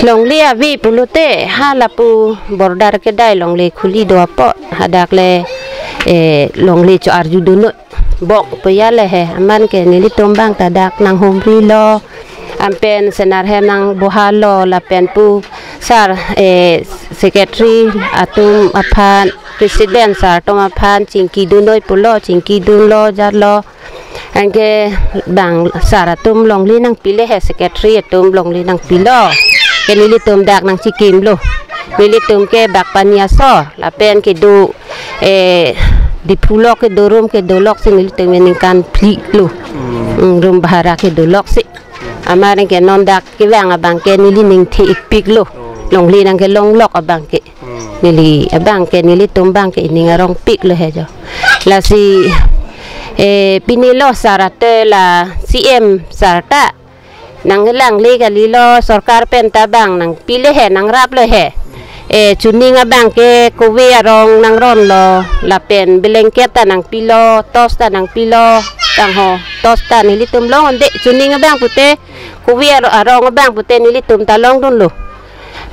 longle ave pulote, ha lapu border kedai longle khuli do apot. Hadak le, eh, longle cho-arjudunnon. Bok pu ya le he. Amat ke nelitum abang ta dak nanghumrilo. Anpen Senarhem nangbohalo lapen pu sar, eh, secretary atum aphan, president sar atum aphan chingkidun noi pulo, chingkidunlo, jatlo. Anke bang sar atum longle nangpile he, secretary atum longle nangpilo. Ke nelitum dak nangchikimlo. Nelitum ke bak pani asor, lapen kedo, eh, Diphu lok kedo room kedo lok si nelitum ningkan phli lo. Hmm, room bahara kedo lok si. Amat ke non dak kevang abang ke neli ningthe-ikpiklo. Longle nangkelong lok abang ke. Hmm. Neli abang ke nelitum abang ke ining arongpiklo he jo. Lasi, eh, pinilo sar ate la C M sar ta nanglangle kalilo, sorkar pen ta abang nangpile he, nangraplo he. Eh, chuning abang ke kove arong nangronlo, lapen blanket ta nangpilo, tos ta nangpilo, tangho, tos ta nelitum long-un-e, chuning abang pute, kove aro-, arong abang pute nelitum ta longdunlo.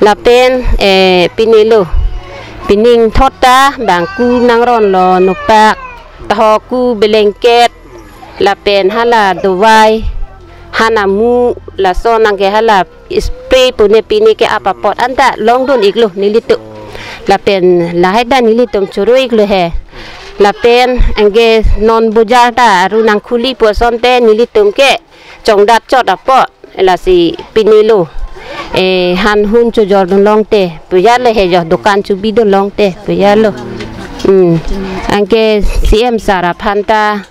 Lapen, eh, pinilo. Pining thot ta bangku nangronlo nopak, tahok ku blanket, lapen hala dovai, han amu, lason anke hala spray pune pine ke-ap apot anta longdun iklo nelitum. Lapen lahai ta nelitum choro iklo he. Lapen anke non bojar ta aru nangkhuli pu asonte nelitum ke chongdat chot apot. Lasi pinilo. Eh, han hun chojordun longte pu ajat lo he jo, dukan chobidun longte pu ajat lo. Hmm. Anke C M sir aphan ta,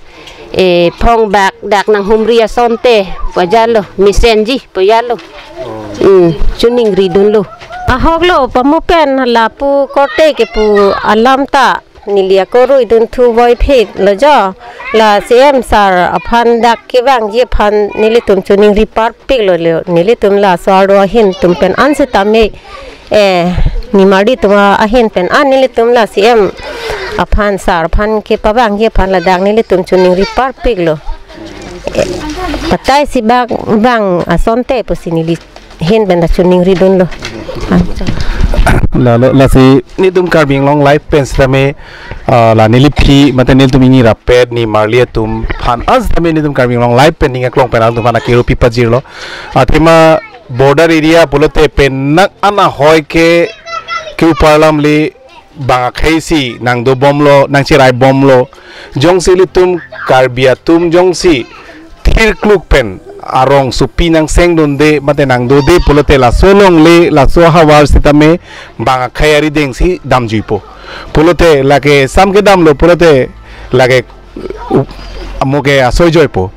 eh, phong bak dak nanghumri asonte pu ajat lo, mesenji pu ajat lo. Hmm. Choningridunlo. Ahok lo, pamu pen lapu korte kepu alam ta neli ako ruidun thu voiphit lo jo. La C M sir aphan dak kevangji aphan nelitum choningri parpik lo le. Nelitum laso arlo ahin atum pen an sitame, eh, nimarli atum ahin pen an nelitum la C M aphan, sir aphan kepavangji aphan ladak nelitum choningri parpik lo. Eh, patai si bang, bang asonte pusi neli ahin pen ta choningridunlo. Lalo, lasi netum Karbi Anglong Live pen sitame, ah, la neliphi mate netum ini rapet nimarli atum aphan an sitame netum Karbi Anglong Live pen ning aklong pen alangtum aphan akiru pipajirlo. Athema border area pulote pen nang an ahoi ke ke upar lamle bang akhei si nangdobomlo, nangcheraibomlo. Jongsi ilitum Karbi atum jongsi thirkluk pen arongsopi nangsengdunde mate nangdode pulote laso longle, laso havar sitame bang akhei arideng si damjuipo. Pulote lake sam kedamlo pulote lake u-, amo ke asoi joipo.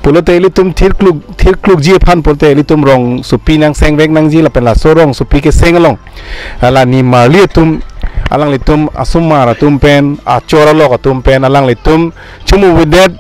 Pulote ilitum thirkluk, thirklukji aphan pulote ilitum rongsopi nangsengvek nangji lapen laso rongsopi keseng along hala nimarli atum, alanglitum asomar atum pen, achor alok atum pen, alanglitum chomuvedet,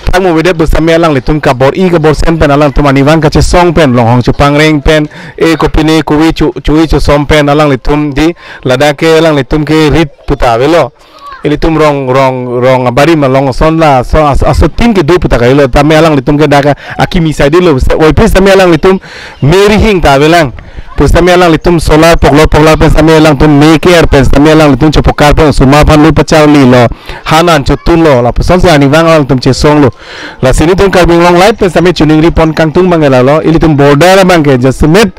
thakmuvedet pusitame alanglitum kabor-i kaborsen pen, alangtum arnivang kachesong pen, longhong chopangreng pen, e kopine kove cho, cho-i chosom pen, alanglitum di ladak ke alanglitum ke rit puta avelo. Ilitum rong, rong, rong abarim along ason la, so, as-, aso tin kedo puta kalilo, tame alanglitum ke dak akimi saidelo, se, oi pis tame alanglitum me rihing ta avelang. Pusitame alanglitum solar poklo poklar pen sitame alangtum me ke-er pen sitame alanglitum chopokar pen osomar aphan lui pacharlilo. Han an chotunlo, lapuson si arnivang alangtum chesonglo. Lasi netum Karbi Anglong Live pen sitame choningri pon kangtung abang ke lalo, ilitum border abang ke jasemet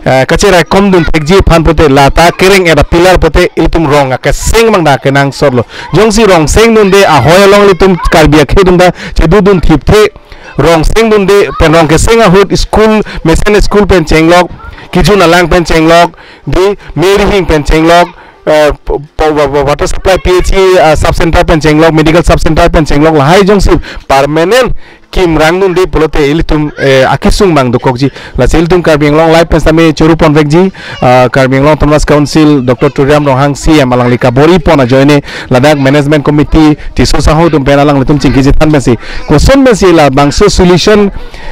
eh, kacheraikomdun thekji aphan pulote, lata kereng-et apillar pulote ilitum rong akeseng abang ta kenangsotlo. Jongsi rong sengdunde ahoi along ilitum Karbi akhei atum ta chedodun thipthe, rong sengdunde pen rong keseng ahut school, mesen school pen chenglok, kejun alang pen chenglok, di me rihing pen chenglok, eh, po-, po-, wa-, wa-, water supply P H E, eh, sub center pen chenglok, medical sub center pen chenglok, lahai jongsi permanent kimrangdunde pulote ilitum, eh, akesung abang dokokji. Lasi ilitum Karbi Anglong Live pen sitame choro ponvekji, ah, Karbi Anglong Autonomous Council, Doctor Tuliram Ronghang C M alangli kabor-i pon ajoine ladak management committee, Tisso Sahu atum pen alanglitum chingki chethan pensi, koson pensi labangso solution,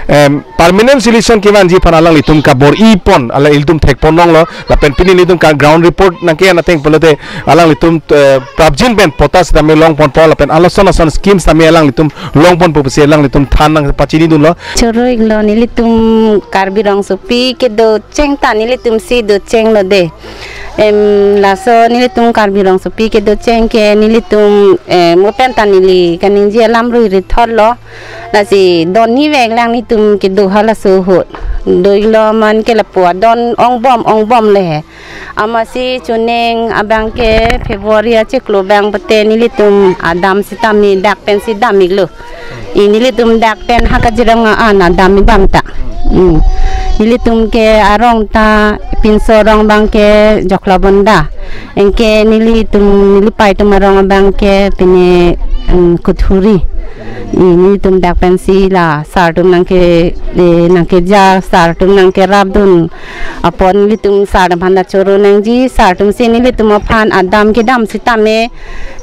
em, permanent solution kevanji aphan alanglitum kabor-i pon, ala ilitum thekpon longlo, lapen pini ilitum ka ground report nangke-en ateng pulote alanglitum, eh, prapjin pen patta sitame longponpo lapen alason ason scheme sitame alanglitum longponpo pusi alanglitum than nangpachinidunlo. Choro iklo, nelitum Karbi rongsopi kedocheng ta nelitum si dochenglo de. Em, laso nelitum Karbi rongsopi kedocheng ke nelitum, eh, mo pen ta neli kaningje alam rui rithotlo. Lasi don ni vek lang netum kedo halaso ahut. Do iklo man ke lapu adon ongbom ongbom le he. Amatsi chuning abang ke February achiklo abang pute nelitum adam sitame dak pensi dam iklo. I nelitum dak pen ha Kaziranga an adam ibang ta. Hmm. Nelitum ke arong ta pinso arong abang ke Joklabonda. Anke nelitum, nelipei atum arong abang ke pine, em, Kuthuri. I nelitum dak pensi la sir atum nangke, eh, nangkeja, sir atum nangkerapdun. Apot nelitum sir atum aphan ta choro nangji, sir atum si nelitum aphan adam kedam sitame,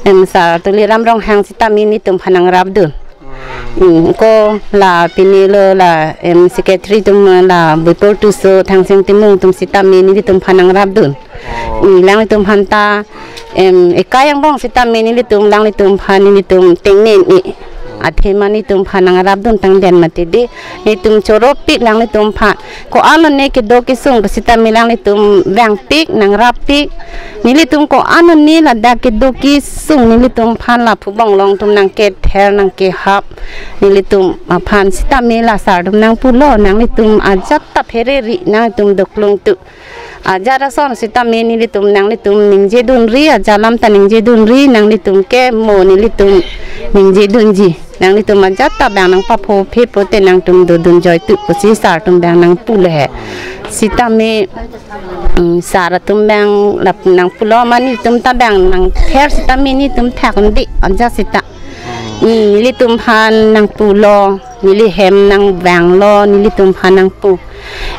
em, sir Tuliram Ronghang sitame nelitum aphan nangrapdun. Hmm, ko la pinilo la, em, secretary atum la Boipor Tisso, Thangsing Timung atum sitame nelitum aphan nangrapdun. Hmm, alanglitum aphan ta, em, ekai angbong sitame nelitum, alanglitum aphan nelitum tengne ni. Athema nelitum aphan nangrapdun tangdet mati di. Nelitum choropik alanglitum aphan. Ko-an lone kedo kesung sitame alanglitum vangpik, nangrapik. Nelitum ko-an ne ladak kedo kesung nelitum aphan la phubonglong atum nangkether nangkehap. Nelitum aphan sitame la sar atum nangpulo, nanglitum ajat ta phereri, nanglitum doklung tu. Ajat ason sitame nelitum nanglitum ningjedunri, ajat alam ta ningjedunri, nanglitum ke mo nelitum ningjedunji. Nanglitum ajat ta bang nangpapho phe pote nangtum dodun joitu pusi sar atum bang nangpulo he. Sitame, mm, sar atum bang lap nangpulo ma nelitum ta bang nangther sitame nelitum thak undi ajat sita. Mm, nelitum aphan nangpulo, neli hem nangvanglo, nelitum aphan nangpu.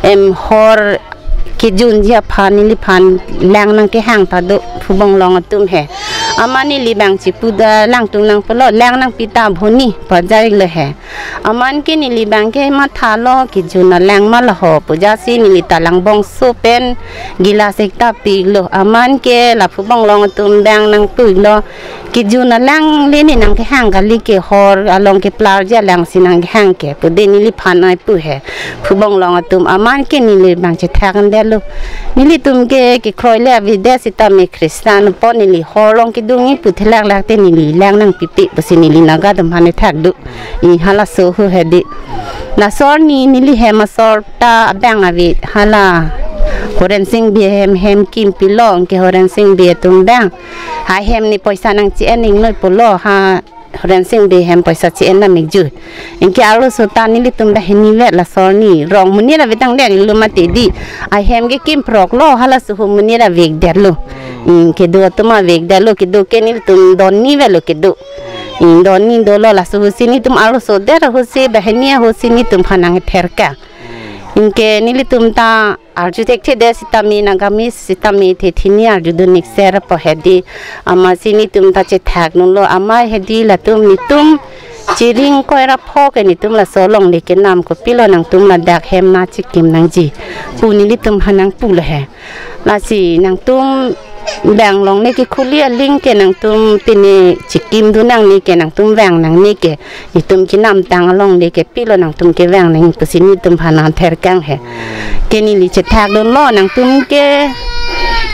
Em hor kejunji aphan neliphan lang nangkehang ta do phubonglong atum he. Amat neli bang chipu da langtung nangpulo, lang nangpi ta bhoni pajai le he. Amat ke neli bang ke mathalo kejun alang ma laho pu ajatsi neli ta langbongso pen gilas ek ta pilo. Amat ke la phubonglong atum bang nangpuilo. Kejun alang le ne nangkehang kali, ke hor along keplarji alang si nangkehang ke pu de neliphan ai pu he. Phubonglong atum amat ke neli bang chethak an detlo. Nelitum ke kekroi le avedet sitame Christian apot neli hor along kedungi pu thelaklak te neli lang nangpipe pusi neli Naga atum aphan nethak do. I halaso hu he di. Laso arni neli hem asor ta abang ave hala Horensing Bey hem hem kim pilo, anke Horensing Bey atum bang ha hem ne poisa nangchi-en ingnoi pulo, ha Horensing Bey hem poisa chi-en namikju. Anke arloso ta nelitum banghini vet laso arni rong monit ave tangdet lo mati di. Ahem ke kim proklo, halaso hu monit avekdetlo. Anke do atum avekdetlo, kedo ke nelitum don ni vetlo kedo. Mm, don ni dolo, laso husi nelitum arloso det husi banghini husi nelitum aphan nangther ka. Anke nelitum ta arju thekthedet sitame Nagamese sitame thethini arjudun ikser apo he di. Amatsi nelitum ta chethakdunlo, amat he di latum nelitum chiring koi ra pho ke nelitum laso alongle kenam kopilo nangtum ladak hem nangchikim nangji pu nelitum aphan nangpulo he. Lasi nangtum bang longle kekhuli aling ke nangtum pine chikimdun nangne ke nangtum vang nangne ke nelitum kenamtang alongle ke pilo nangtum kevang nang pusi nelitum aphan nangther kang he. Ke neli chethakdunlo nangtum ke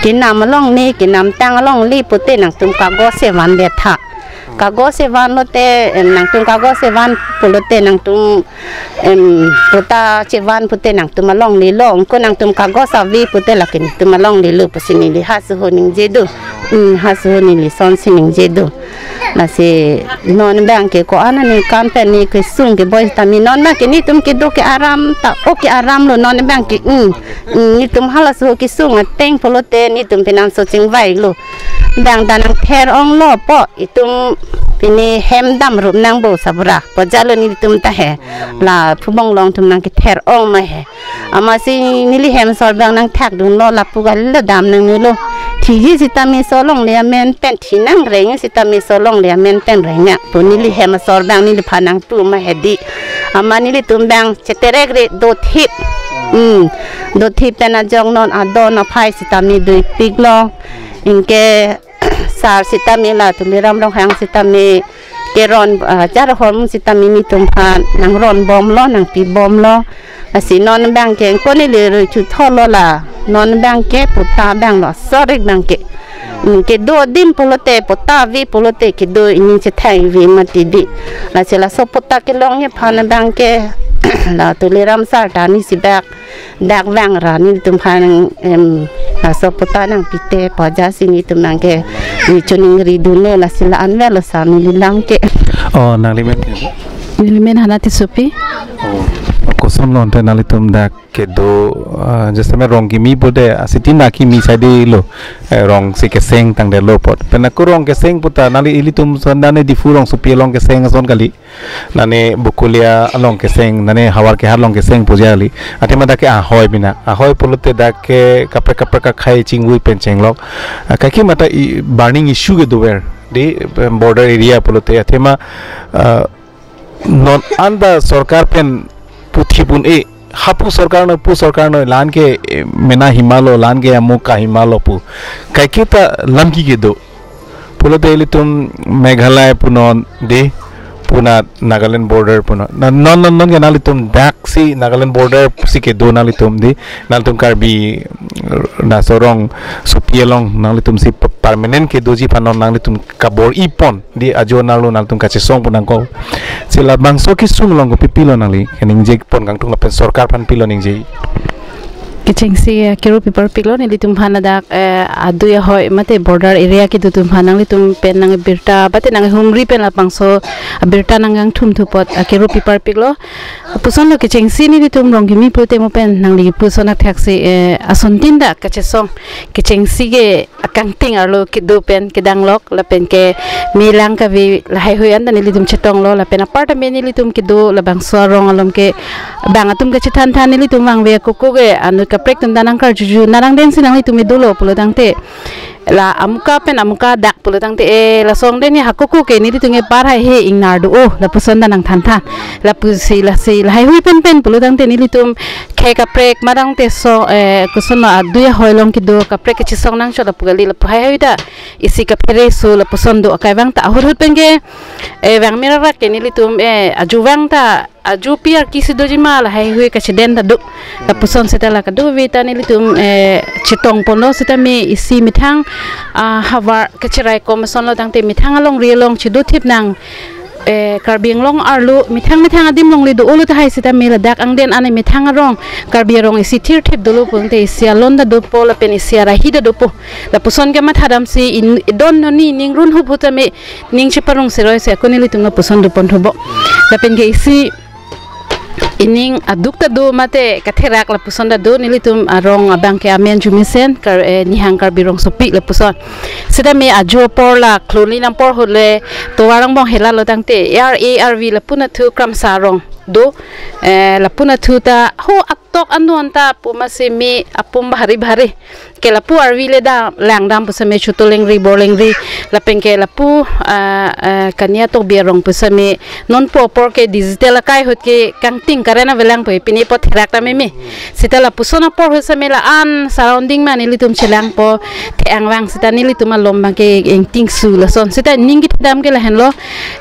kenam alongle kenamtang alongle pute nangtum kagos chevan detha. Kagos chevan lote, em, nangtum kagos chevan pulote nangtum, em, patta chevan pute nangtum alongle lo, anke nangtum kagos ave pute lake nelitum alongle lo pusi neli halaso hu ningje do. Hmm, halaso hu neli lasonsi ningje do. Lasi non bang ke ko-an aningkan pen ne kesung keboi tame non bang ke nelitum kedo ke aram ta o ke aram lo non bang ke, hmm, hmm, nelitum halaso hu kesung ateng pulote nelitum penamso chingvai lo. Bang ta nangther onglo po itum pine hem damrup nangpo sabura. Pajalo nelitum ta he. La phubonglong atum nangkether ong ma he. Amatsi neli hem asor bang nangthakdunlo lapu kali lo dam nangnelo. Thiji sitame laso alongle amen pen thi nangreng sitame laso alongle amen pen reng nang. Pu neli hem asor bang neliphan nangpu ma he di. Amat nelitum bang cheterekre dothip. Hmm. Dothip pen ajok non adon aphai sitame doipiklo. Anke sar sitame la Tuliram Ronghang sitame keron, ah, jar hormu sitame nelitum aphan nangronbomlo, nangpibomlo. Lasi non bang ke ko neli rui chutholo la. Non bang ke patta bang lo, sorik bang ke. Hmm, kedo adim pulote, patta ave pulote kedo ining chethang ave mati di. Lasi laso patta kelongji aphan bang ke la Tuliram sar ta neli si bak dak vang ra nelitum aphan, em, laso patta nangpi te pu ajatsi nelitum bang ke neli choningridunlo lasi la-an velo sa neli lang ke. Oh, nangli men? Neli men Hana Tissopi. Oh, koson lo ante nanglitum dak kedo, ah, jasemet rong kimi pute, ah, siti na kimi saide lo, eh, rong si keseng tangdet lo apot. Pen ako rong keseng puta, nangli ilitum son dane Diphu rongsopi along keseng ason kali. Nane Bokolia along keseng, nane Howraghat along keseng pu jali. Athema dak ke ahoi bina. Ahoi pulote dak ke kaprek kaprek akhei chingvui pen chenglok. Ah, kaike mata i-, burning issue kedover. Di, em, border area pulote. Athema, ah, non anta sorkar pen puthi pun e. Hapu sorkar noi, pu sorkar noi, la-an ke, eh, mena hima lo, la-an ke amuk kahima lo pu. Kaike ta lam ki kedo. Pulote ilitum Meghalaya pu non di, puna Nagaland border pu non. Na, non, non, non ke nanglitum dak si Nagaland border si kedo nanglitum di. Nanglitum Karbi, Naso rongsopi along nanglitum si p-, permanent kedoji aphan non nanglitum kabor-ipon, di ajo nanglitum kachesong pon nangkok. Si labangso kesung along kopi pilo nangli kaningje pon kangtung lapen sorkar aphan pilo ningje? Kechengsi, eh, keru pipar piklo nelitum aphan ladak, eh, adui ahoi mate border area kedo atum aphan nanglitum pen nangbirta mate nanghumri pen labangso abirta nangkangthum thu apot, eh, keru pipar piklo. Lapuson lo kechengsi nelitum rong kimi pulote mo pen nangli puson athaksi, eh, asontin dak kachesong kechengsi ke akangting arlo kedo pen kedanglok lapen ke melang kave lahaihui anta nelitum chetonglo lapen apar tame nelitum kedo labangso arong along ke bang atum kachethan than nelitum vangve akoko ke anut kaprek atum ta nangkarjuju narang densi nanglitum me dolo pulo tangte la amuka pen amuka dak pulo tangte, eh, lasong den ni hakoko ke nelitum ke par hai he ingnar do-o lapuson ta nangthan than. Lapusi lasi lahaihui pen pen pulo tangte nelitum khei kaprek ma tangte so, eh, koson ma adui ahoi along kedo kaprek kachesong nangchot lapu kali lapu haihui ta isi kaphere so lapuson do akai vang ta ahut hut pen ke, eh, vang mera rak ke nelitum, eh, aju vang ta aju piar kisi doji ma lahaihui kachiden ta do. Lapuson seta la kadokave ta nelitum, eh, chetong ponlo seta me isi methang, ah, havar kacherai kom ason lo tangte methang alongri along chedothip nang, eh, Karbi Anglong arlo methang methang adim along le do-olo tahai seta me ladak angden ane methang arong Karbi arong isi thirthip dolo pulangte isi alon ta dopo lapen isi arahi ta dopo. Lapuson ke mathadamsi in, idon noni ning run hup hup ta me ning cheparong seroi se ako nelitum lapuson dopon thobo. Lapen ke isi ining aduk ta do mate katherak lapuson ta do nelitum arong abang ke amen jumisen kar, eh, Nihang Karbi Rongsopi lapuson. Seta me ajo apor la kloni nampor hole tovar angbong hela lo tangte R A R V lapu nathu Kramsa arong do, eh, lapu nathu ta ho atok anon ta pu masi me apum bahari bahari. Ke lapu arvi le da langdam pusitame Chotolengri, Borlengri, lapen ke lapu, ah, ah, Kaniatokbi arong pusitame non po apor ke digital akai ahut ke kangting karen avelang po pine po therak ta meme. Seta lapuson apor ahut sitame la-an surrounding ma nelitum chelangpo the-ang vang seta nelitum alom abang ke engting su lason. Seta ning kethedam ke lahenlo,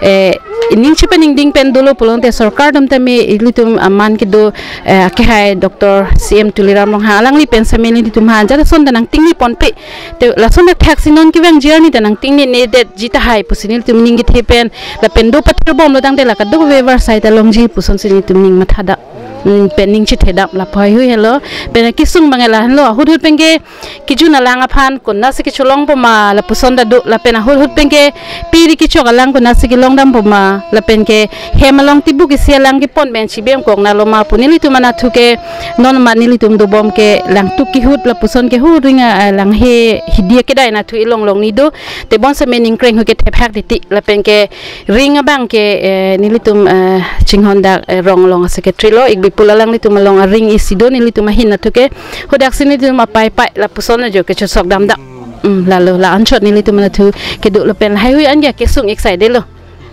eh, ning chepaningding pen dolo pulote sorkar atum tame ilitum aman kedo, eh, akehai Doctor C M Tuliram Ronghang alangli pen sitame nelitum ha jat ason ta nangtingni ponpe. Te lason athaksi non kevang journey ta nangtingni ne detji tahai pusi nelitum ning kethe pen lapen do pathir bomlo tangte la kadokave varsai ta longji pusonsi nelitum ning mathadam, mm, pen ning chethedam lapu haihui helo. Pen kesung abang lahenlo ahut hut pen ke kejun alang aphan konatsi kecholong poma lapuson ta do lapen ahut hut pen ke piri kechok alang konatsi kelongdam poma lapen ke hem along tibuk isi alang kepon pen chibem kok nalo ma pu nelitum anatthu ke non ma nelitum dobom ke langtuk kehut lapuson ke hu ring a, a, langhe hidi kedai anatthu ilong long ni do tebon sitame ningkreng hu ke thephak titi lapen ke ring abang ke, eh, nelitum, eh, chinghon dak, eh, rong along a-secretary lo, ik Bipul alanglitum along aring isi do nelitum ahin anatthu ke. Hadaksi nelitum apai pai lapuson ajo kechosok damdam. Hmm, lalo la anchot nelitum anatthu kedo lapen haihui an ya kesung ik saidelo.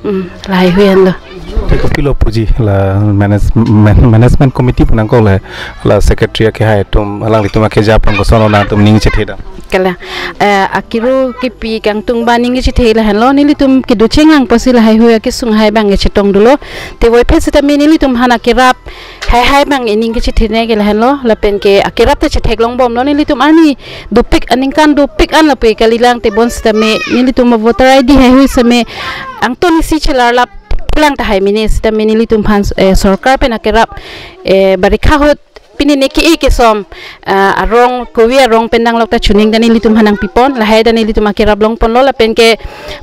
Hmm, lahaihui anlo. Te kopilo puji la manage-, man-, management committee pu nangkok le la secretary akehai atum alanglitum akeja aphan koson lo nangtum ning chethedam? Kala, eh, akiru kipi kangtung ba ning chethe lahenlo nelitum kedo chenglangpo si lahaihui akesung hai abang chetong dolo. Te voiphit sitame nelitum aphan akerap haihai abang ining kechethe ne ke lahenlo lapen ke akerap ta chetheklong bomlo nelitum arni dopik aningkan dopik an lapu kalilang tebon sitame nelitum voter I D haihui sitame angton isi chelarlap lang tahai mene sitame nelitum aphan, eh, sorkar pen akerap, eh, barikha ahut pine ne ke-e kesom, ah, arong kove arong pen danglok ta chuning ta nelitum aphan nangpipon lahai ta nelitum akerap longponlo lapen ke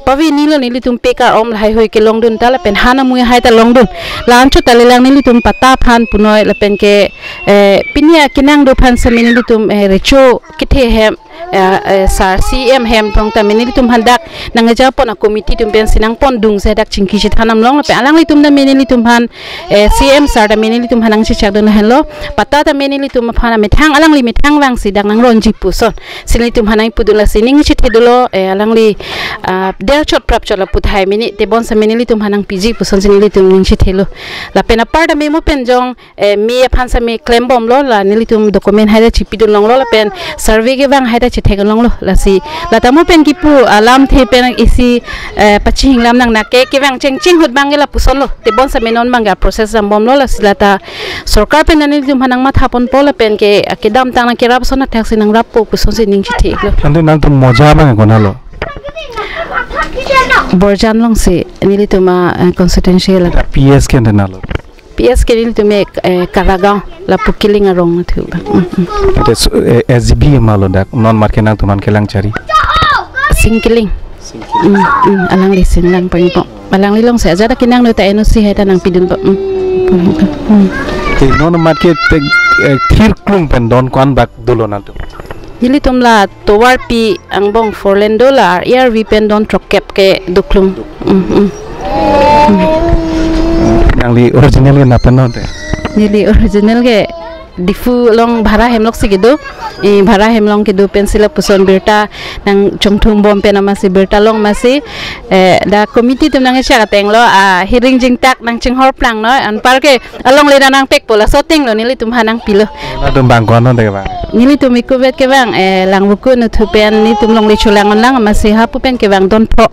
paveni lo nelitum pekar om lahaihui kelongdun ta lapen han amui hai ta longdun. La anchot ta lelang nelitum patta aphan punoi lapen ke, eh, pine akenang do aphan sitame nelitum, eh, recho kethe hem, eh, eh, sar C M hem tong tame nelitum aphan dak nangja pon a-committee atum pensi nangpondung si dak chingki chethan damlong lapen alanglitum tame nelitum aphan, eh, C M sar tame nelitum aphan nangchechak dun lahenlo. Patta tame nelitum aphan amethang alangli methang vangsi dak nangronji puson si nelitum aphan nangpudun lasi ning chethe dolo, eh, alangli, ah, der chot prap chot lapu tahai mene tebon sitame nelitum aphan nangpiji pusonsi nelitum ning chethelo. Lapen apar tame mo pen jong, eh, me aphan sitame klem bomlo la nelitum document hai ta chipidun longlo lapen survey kevang hai ta thek along lo, lasi lata mo pen kipu alamthe pen isi, eh, pachihing lam nang nake kevang chengcheng ahut abang ke lapuson lo, tebon sitame non abang ke process jambom lo, lasi lata sorkar pen nelitum aphan nangmatha ponpo lapen ke, eh, kedamtang nang kerap ason athak si nangrappo puson si ning chithek lo. Ante nangtum moja abang konat lo? Borjan along si nelitum a, eh, constituency la. P S ke ante konat lo? P S ke nelitum, eh, Karagaon, lapu Kiling arong thu ba. Mm, mm. Ante so, eh, S G B ma lo dak, non mat ke nangtum aphan kelang chari? Sing Kiling. Sing Kiling. Mm, mm, alangli Singlang pangpo. Alangli along si ajat akinang no ta N O C hai ta nangpidunpo. Mm. Mm. Te non mat ke te, eh, thirklung pen don ko-an bak dolo nangtum? Nelitum la tovarpi angbong four lane do, la R E R V pen don throkkep ke doklung. Mm, mm. Nangli original ke nat pen non te? Neli original ke Diphu along bhara hem along si kedo. Eh, bhara hem along kedo pen si lapuson birta nangchongthumbom pen amatsi birta long amatsi, eh, dak committee atum nangchak ateng lo, ah, hiring jingtak nangchinghor plang noi, anpar ke alongle ta nangpekpo, laso ateng lo nelitum aphan nangpilo. Nangtum bang ko-an non te kevang? Nelitum ekuvet kevang, eh, Langvoku nuthu pen nelitum longle cholang-on lang, amatsi hapu pen kevang don pho.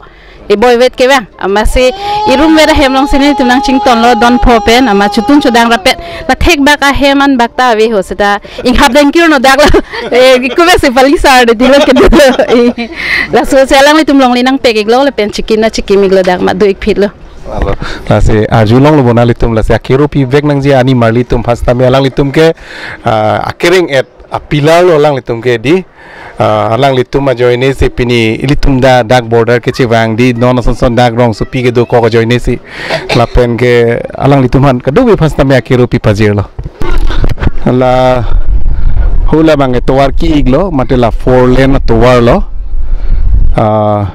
Iboi vet kevang, amatsi irum vet ahem along si nelitum nangchington lo don pho pen, amat chotun chodang rapet. La thek bak ahem an bak ta ave ho seta inghap dengkir no dak lo. Eh, ekuvet si pali sar de dilo kedo lo. Eh, laso si alanglitum longle nangpek-ik lo lapen chikim na chikim-ik lo, dak ma do-ik phit lo. Alo, lasi arjulong lo bo nanglitum, lasi akero pivek nangji ani marlitum, first time alanglitum ke, ah, akereng-et apilar lo alanglitum ke di, ah, alanglitum ajoine si pini ilitum dak, dak border kechevang di, non ason son dak rongsopi kedokok ajoine si. Lapen ke alanglitum aphan kadokave first time akero pipajir lo. La hula abang ke tovar ki-ik lo, mate la four lane tovar lo. Ah,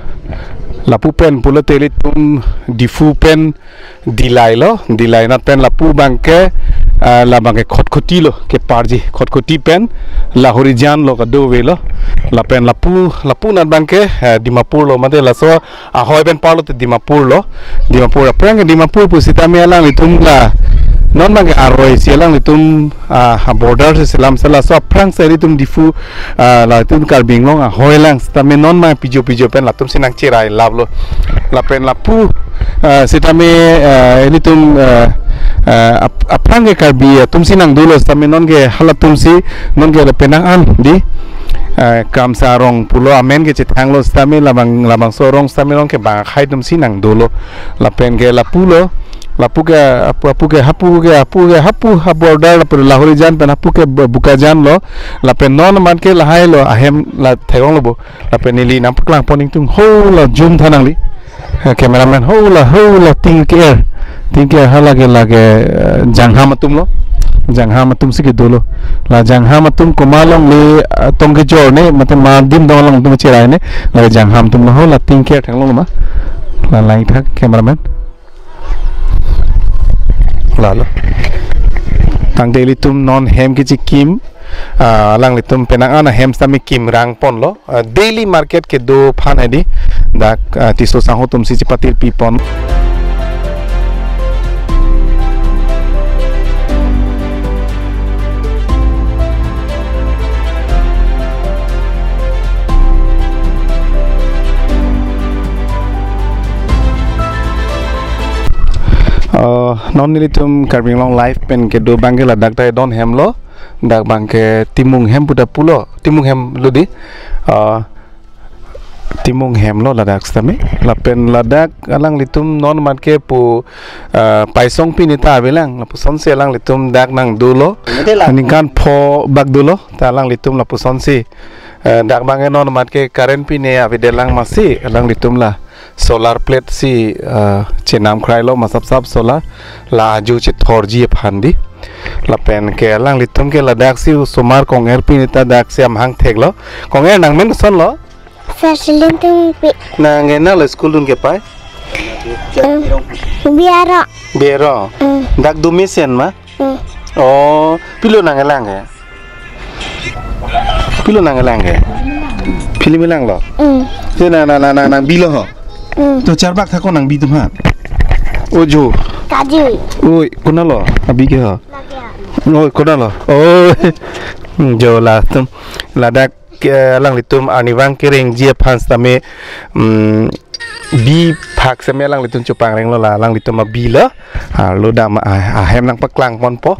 lapu pen pulote ilitum Diphu pen Dillai lo, Dillai nat pen lapu abang ke, ah, la abang ke Khatkhati lo, keparji Khatkhati pen Lahorijan lo kadokave lo, lapen lapu, lapu nat abang ke, eh, Dimapur lo, mate laso ahoi pen parlo te Dimapur lo, Dimapur aphrang ke Dimapur pusitame alanglitum la non abang ke aroi si alanglitum, ah, border si selam sela so aphrang si ilitum Diphu, ah, latum Karbi Anglong ahoi lang sitame non ma pijo pijo pen latum si nangcherai lap lo. Lapen lapu, ah, sitame, ah, ilitum, ah, ah, ap-, aphrang ke Karbi atum si nangdolo sitame non ke halatum si non ke penang an di, ah, Kramsa arong pulo amen ke chethang lo sitame labang, labangso arong sitame non ke bang akhai atum si nangdolo. Lapen ke lapu lo, lapu ke apu, apu ke hapu ke, apu ke hapu ha border lapu Lahorijan pen hapu ke Bu-, Bokajan lo, lapen non amat ke lahai lo ahem la theklong lo bo, lapen neli nangpaklang pon ingtung ho la zoom tha nangli. Eh, cameraman ho la, ho la ting ke-er, ting ke-er ha lake, lake, eh, Jangham atum lo, Jangham atum si kedo lo, la Jangham atum komat alongle, eh, tong kejor ne, mate ma adim dong along atum cherai ne, la Jangham atum lo ho la ting ke-er theklong lo ma, la lang thak cameraman. Lalo. Tangte ilitum non hem kechikim, ah, alanglitum penang an ahem sitame kim rang pon lo. Ah, daily market kedo aphan hedi. Dak, ah, Tisso sangho atum si chepatir pi pon. Uh, non nelitum Karbi Anglong Live pen kedo abang ke ladak ta don hem lo, dak abang ke Timung hem puta pulo, Timung hem lo di, uh, Timung hem lo ladak sitame, lapen ladak alanglitum non amat ke pu, uh, Paisong pini ta avelang, lapuson si alanglitum dak nangdolo, ningkan pho bak dolo, ta alanglitum lapuson si, uh, dak abang ke non amat ke current pini avedelang amatsi, alanglitum la solar plate si, ah, chenam krai lo, masap sap solar, la ajo chethorji aphan di. Lapen ke alanglitum ke ladak si osomar kong-er pini ta dak si amahang thek lo. Kong-er nangmen koson lo? Fersilin Tungpi. Nang ke nalo school dun ke pai? Em, Biaro. Biaro. Mm. Dak do mesen ma? Mm. Oh, pilo nangkelang ke? Pilo nangkelang ke? Film lang lo. Mm. Te na, na, na, na, nangbi lo ho. Mm. To charbak thakon nangbi atum ha. Ojo. Kaju. Oi, konat lo? Abi ke ho. Lagi ya. Oi, konat lo? Oh. Hmm, jo latum. Ladak Ke alanglitum arnivang kerengji aphan sitame, mm, bi phak sitame alanglitum chopangrenglo, la alanglitum abi lo. Arlo dam a-, ahem nangpaklangponpo.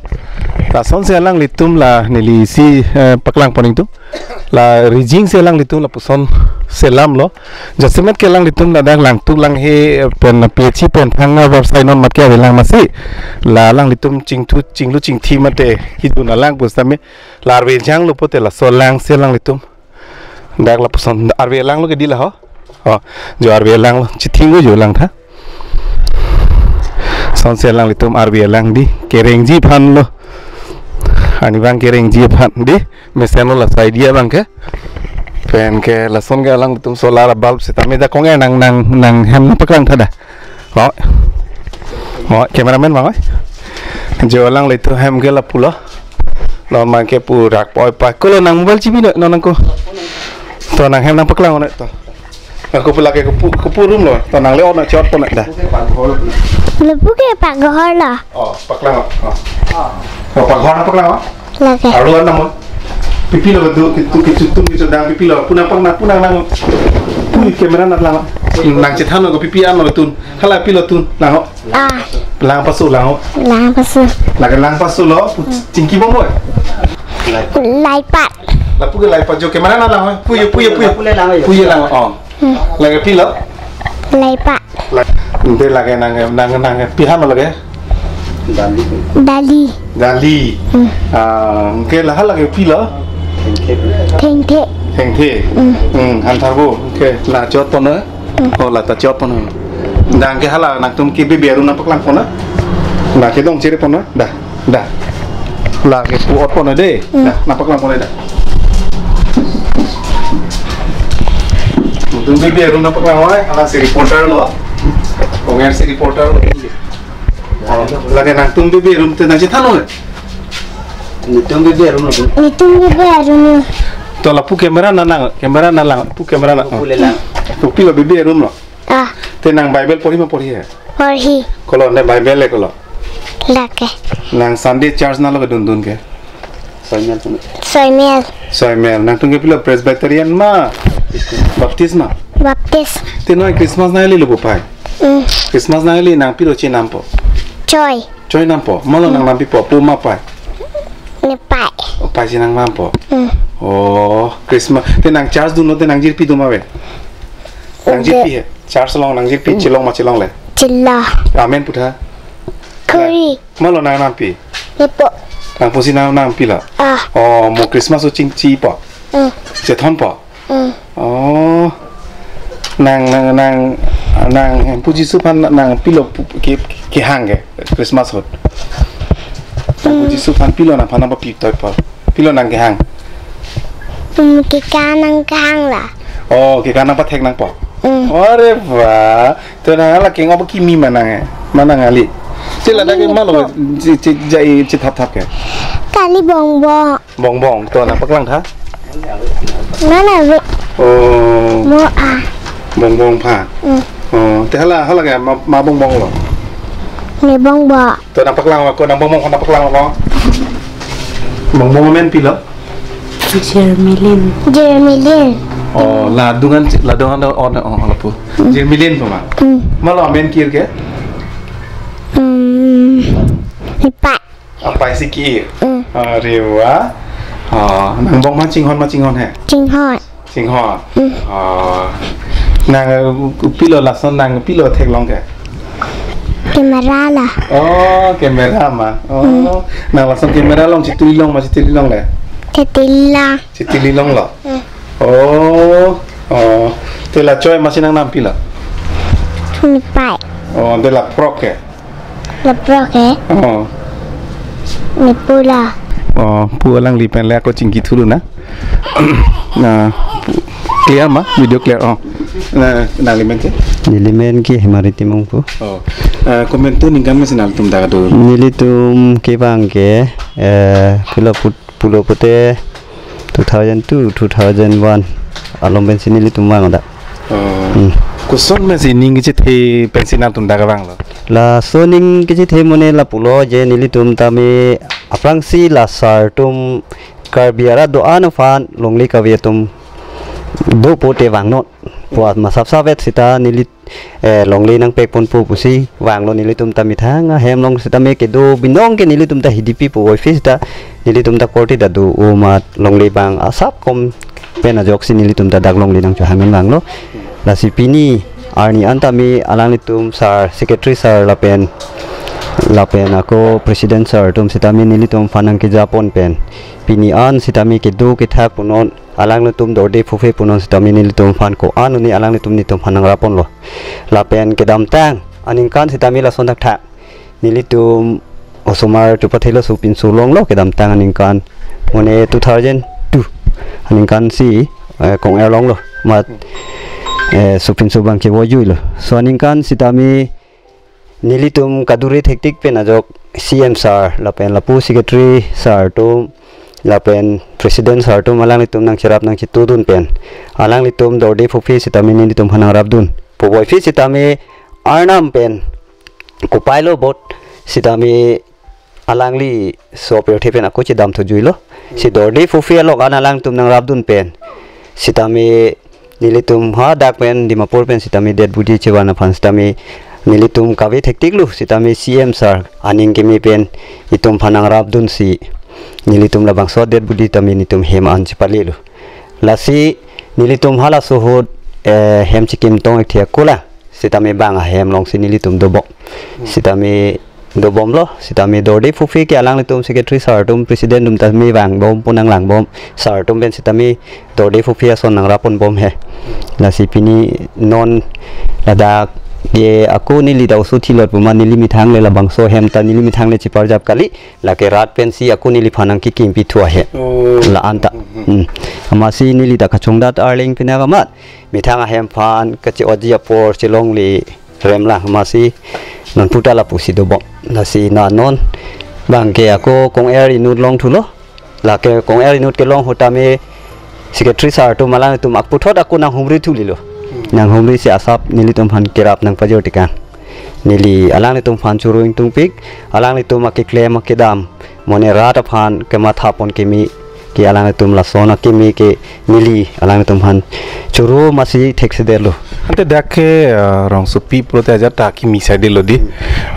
Lasonsi alanglitum la neli si, eh, paklangpon ingtung. La rijing si alanglitum lapuson selamlo. Jasemet ke alanglitum ladak Langtuk Langhe, eh, pen P H E pen thang abar sai non mat ke avelang masi. La alanglitum chingthu chinglu chingthi mate hidun alang pusitame la arve janglo pote laso alang si alanglitum dak lapuson arve alanglo ke di la ho. Oh, jo arve alanglo, chithing-o jo langtha. Sonsi alanglitum arve alang di kerengji aphan lo. Arnivang kerengji aphan di. Mesenlo laso idea abang ke. Pen ke lason ke alanglitum solar bulb sitame dak kong-er nang, nang, nang hem nangpaklangtha da. Mo. Mo, cameraman mo. Jo alanglitum hem ke lapulo. Non abang ke pu rak poi pa. Kolo nang mobile chibi no, non nangko. To nang hem nangpaklang non to. Nangko pu lake kopu, kopu room lo. To nang le on chot pon da. Lapu ke pakghor lo. Oh, paklang. Oh. Oh, pakghor nangpaklang. Lake. Aru an namun. Pipi lo ketu, ketu, ketu, tum ketu dang pipi lo. Pu nangpaklang, pu nang nang. Pu camera nanglang. Nang chethan lo ko pipi an lo tun. Hala pilo tun. Lang ho. Ah, Lang pasu, lang ho. Lang pasu. Lake lang pasu lo. Chingki bom boy. Laipat. Lapu ke laipat jo camera nanglang ho. Pu ye, pu ye, pu ye. Pu ye lang ho. Oh. Lake pilo. Laipat. La-, ante lake nang, nang, nang, pi ham lake? Dali. Dali. Dali. Hmm. Ah, ke la hala ke pilo? Thengthe. Thengthe. Hmm. Hmm, han tharbo. Ke la chot pon na? Hmm. Oh, la ta chot pon na. Dang ke hala nangtum ke baby room nangpaklangpon na? Na ke dong chere pon na? Da. Da. La ke pu-ot pon na de. Hmm. Da, nangpaklangpon na da. Nangtum baby room nangpaklang oi, hala si reporter lo. Kong-er si reporter lo. Oh, lake nangtum baby room te nang chethan lo. Nelitum baby room lo. Nelitum baby room lo. To lapu camera nanglang, camera nanglang, pu camera nang. Pu le lang. To pilo baby room lo. Ah. Te nang Bible porhi ma porhi he? Porhi. Kolo ne Bible le kolo. Lake. Nang Sunday church nanglo kedun dun ke? Soi mel pun. Soi mel. Soi mel. Nangtum ke pilo Presbyterian ma? Baptist ma? Baptist. Te noi Christmas nangle lo bupai. Mm. Christmas nangle nang pilo chenampo? Choi. Choi nampo. Malo nang nampipo, pu ma pai? Ne pai. Oh, pai si nang nampo. Mm. Oh, Christmas. Te nang church dunlo te nang jirpi dum ave? Nang jirpi he. Church along nang jirpi, mm, chelong ma chelongle? Chelo. Amen putha. Kori. Malo nang nampi? Nepo. Nang pusi nang nampi la? Ah. Oh, mo Christmas o chingchipo? Mm. Chethonpo? Mm. Oh. Nang, nang, nang, nang Hemphu Jisu aphan nang pilo pu-, ke, kehang ke Christmas ahut? Hemphu, mm, Jisu aphan pilo nangphan nangpapi toipo? Pilo nang kehang? Mm, keka nang kehang la. Oh, keka nangpathek nangpo? Mm. Are wah. To nang hala keng-op kimi ma nang, eh? Ma nang ali. Che ladak ke, mm, malo, che, che, jai, che thap thap ke? Kali bongbong. Bongbong, to nangpaklangtha? Mana ve? Oh. Mo a. Bongbong pha. Mm. Oh, te hala, hala ke ma, ma bongbong lo? Ne bongbong. To nangpaklang ko, nang bongbong, nangpaklang ko. Bongbong amen pilo? Jermilin. Jermilin. Oh, la dungan, la dungan do on, oh, lapu. Mm. Jermilin pama. Mm. Malo amen kir ke? Mm. Ipa. Apai si ki-ir. Mm. Are wah. Ah, nang bong ma chinghon ma chinghon he? Chinghon. Chinghon. Mm. Ah, nang, uh, pilo lason nang pilo theklong ke? Camera la. Oh, camera ma. Oh, mm, nang lason camera along chituli long ma chituli longle? Chituli long. Chituli longlo. Mm. Oh, oh. Te la choi ma si nang nampi la? Ne pai. Oh, te la prok ke? La prok ke? Oh. Ne pu la. Oh, pu alangli pen le ako chingki thulu na. Na, pu-, clear ma? Video clear. Oh. Na, nangli men ke? Neli men ke Hemari Timung pu. Oh. Eh, komantu ningkan mesi nangtum dak kedo? Nelitum kevang ke, eh, pulo put-, pulo pute two thousand two, two thousand one along pensi nelitum vang dak. Oh. Hmm. Koson pensi ning kechethe pensi nangtum dak vanglo? Laso ning kechethe mone lapulo je nelitum tame aphrangsi la sir atum Karbi arat do-an aphan longle kave atum do pote vangnon. Pu masap sapet sita neli, eh, longle nangpekponpo pusi vanglo nelitum ta methang ahem along sitame kedo binong ke nelitum ta hidipi puvoiphit sita nelitum ta korte ta do-o amat longle bang asap kom pen ajoksi nelitum ta dak longle nangchohangnon vanglo. Lasi pini arni an tame alanglitum sir, secretary sir lapen, lapen ako president sir atum sitame nelitum aphan nangkejapon pen pini an sitame kedo kethak punon, alanglitum dorde phuphe punon sitame nelitum aphan ko-an uni alanglitum netum aphan nangraponlo. Lapen kedamtang aningkan sitame lason thakthak nelitum osomar tu pathelo sopinso longlo kedamtang aningkan, mane two thousand two aningkan si, eh, kong-er longlo amat, eh, sopinso bang kevoijuilo. So aningkan sitame nelitum kadure thektik pen ajok C M sir lapen lapu secretary sir atum lapen president sir atum alanglitum nangcherap nangchetudun pen alanglitum dorde phuphe sitame nelitum aphan nangrapdun puvoiphit sitame Arnam pen kopailo bot sitame alangli so pirthe pen ako chedam thujuilo. Si dorde phuphe along an alangtum nangrapdun pen sitame nelitum hadak pen Dimapur pen sitame dead body chevan aphan sitame nelitum kave thektiklo sitame C M sir aning keme pen itum aphan nangrapdunsi nelitum labangso dead body tame nelitum hem an chepalilo. Lasi nelitum halaso ahut, eh, hem chikim tong-ik thia kula sitame bang ahem alongsi nelitum dobom. Sitame dobomlo, sitame dorde phuphe ke alanglitum secretary sir atum president atum tame vangbom pu nanglangbom, sir atum pen sitame dorde phuphe ason nangraponbom he. Lasi pini non ladak ke ako neli ta oso thilot puma neli methang le labangso hem ta neli methang le cheparjap kali, lake rat pensi ako neliphan nangkikimpi thu ahe. Oh. La anta. Hmm. Amatsi neli ta kachongdat arleng pina kamat methang ahem aphan kache-otji apor chelongle remlang amatsi non puta lapusi dobom. Lasi na non bangke ako kong-er inut long thulo. Lake kong-er inut kelong ahut tame secretary sir atum alangtum akputhot ako nanghumri thulilo. Nanghumrisi asap nelitum aphan kerap nangpajor tekang. Neli alanglitum aphan choro ingtungpik, alanglitum akeklem akedam, mane rat aphan kemathapon keme ke alanglitum lason akeme ke neli alanglitum aphan choro amatsi theksedetlo. Ante dak ke, eh, rongsopi pulote ajat ta kimi saidelo di.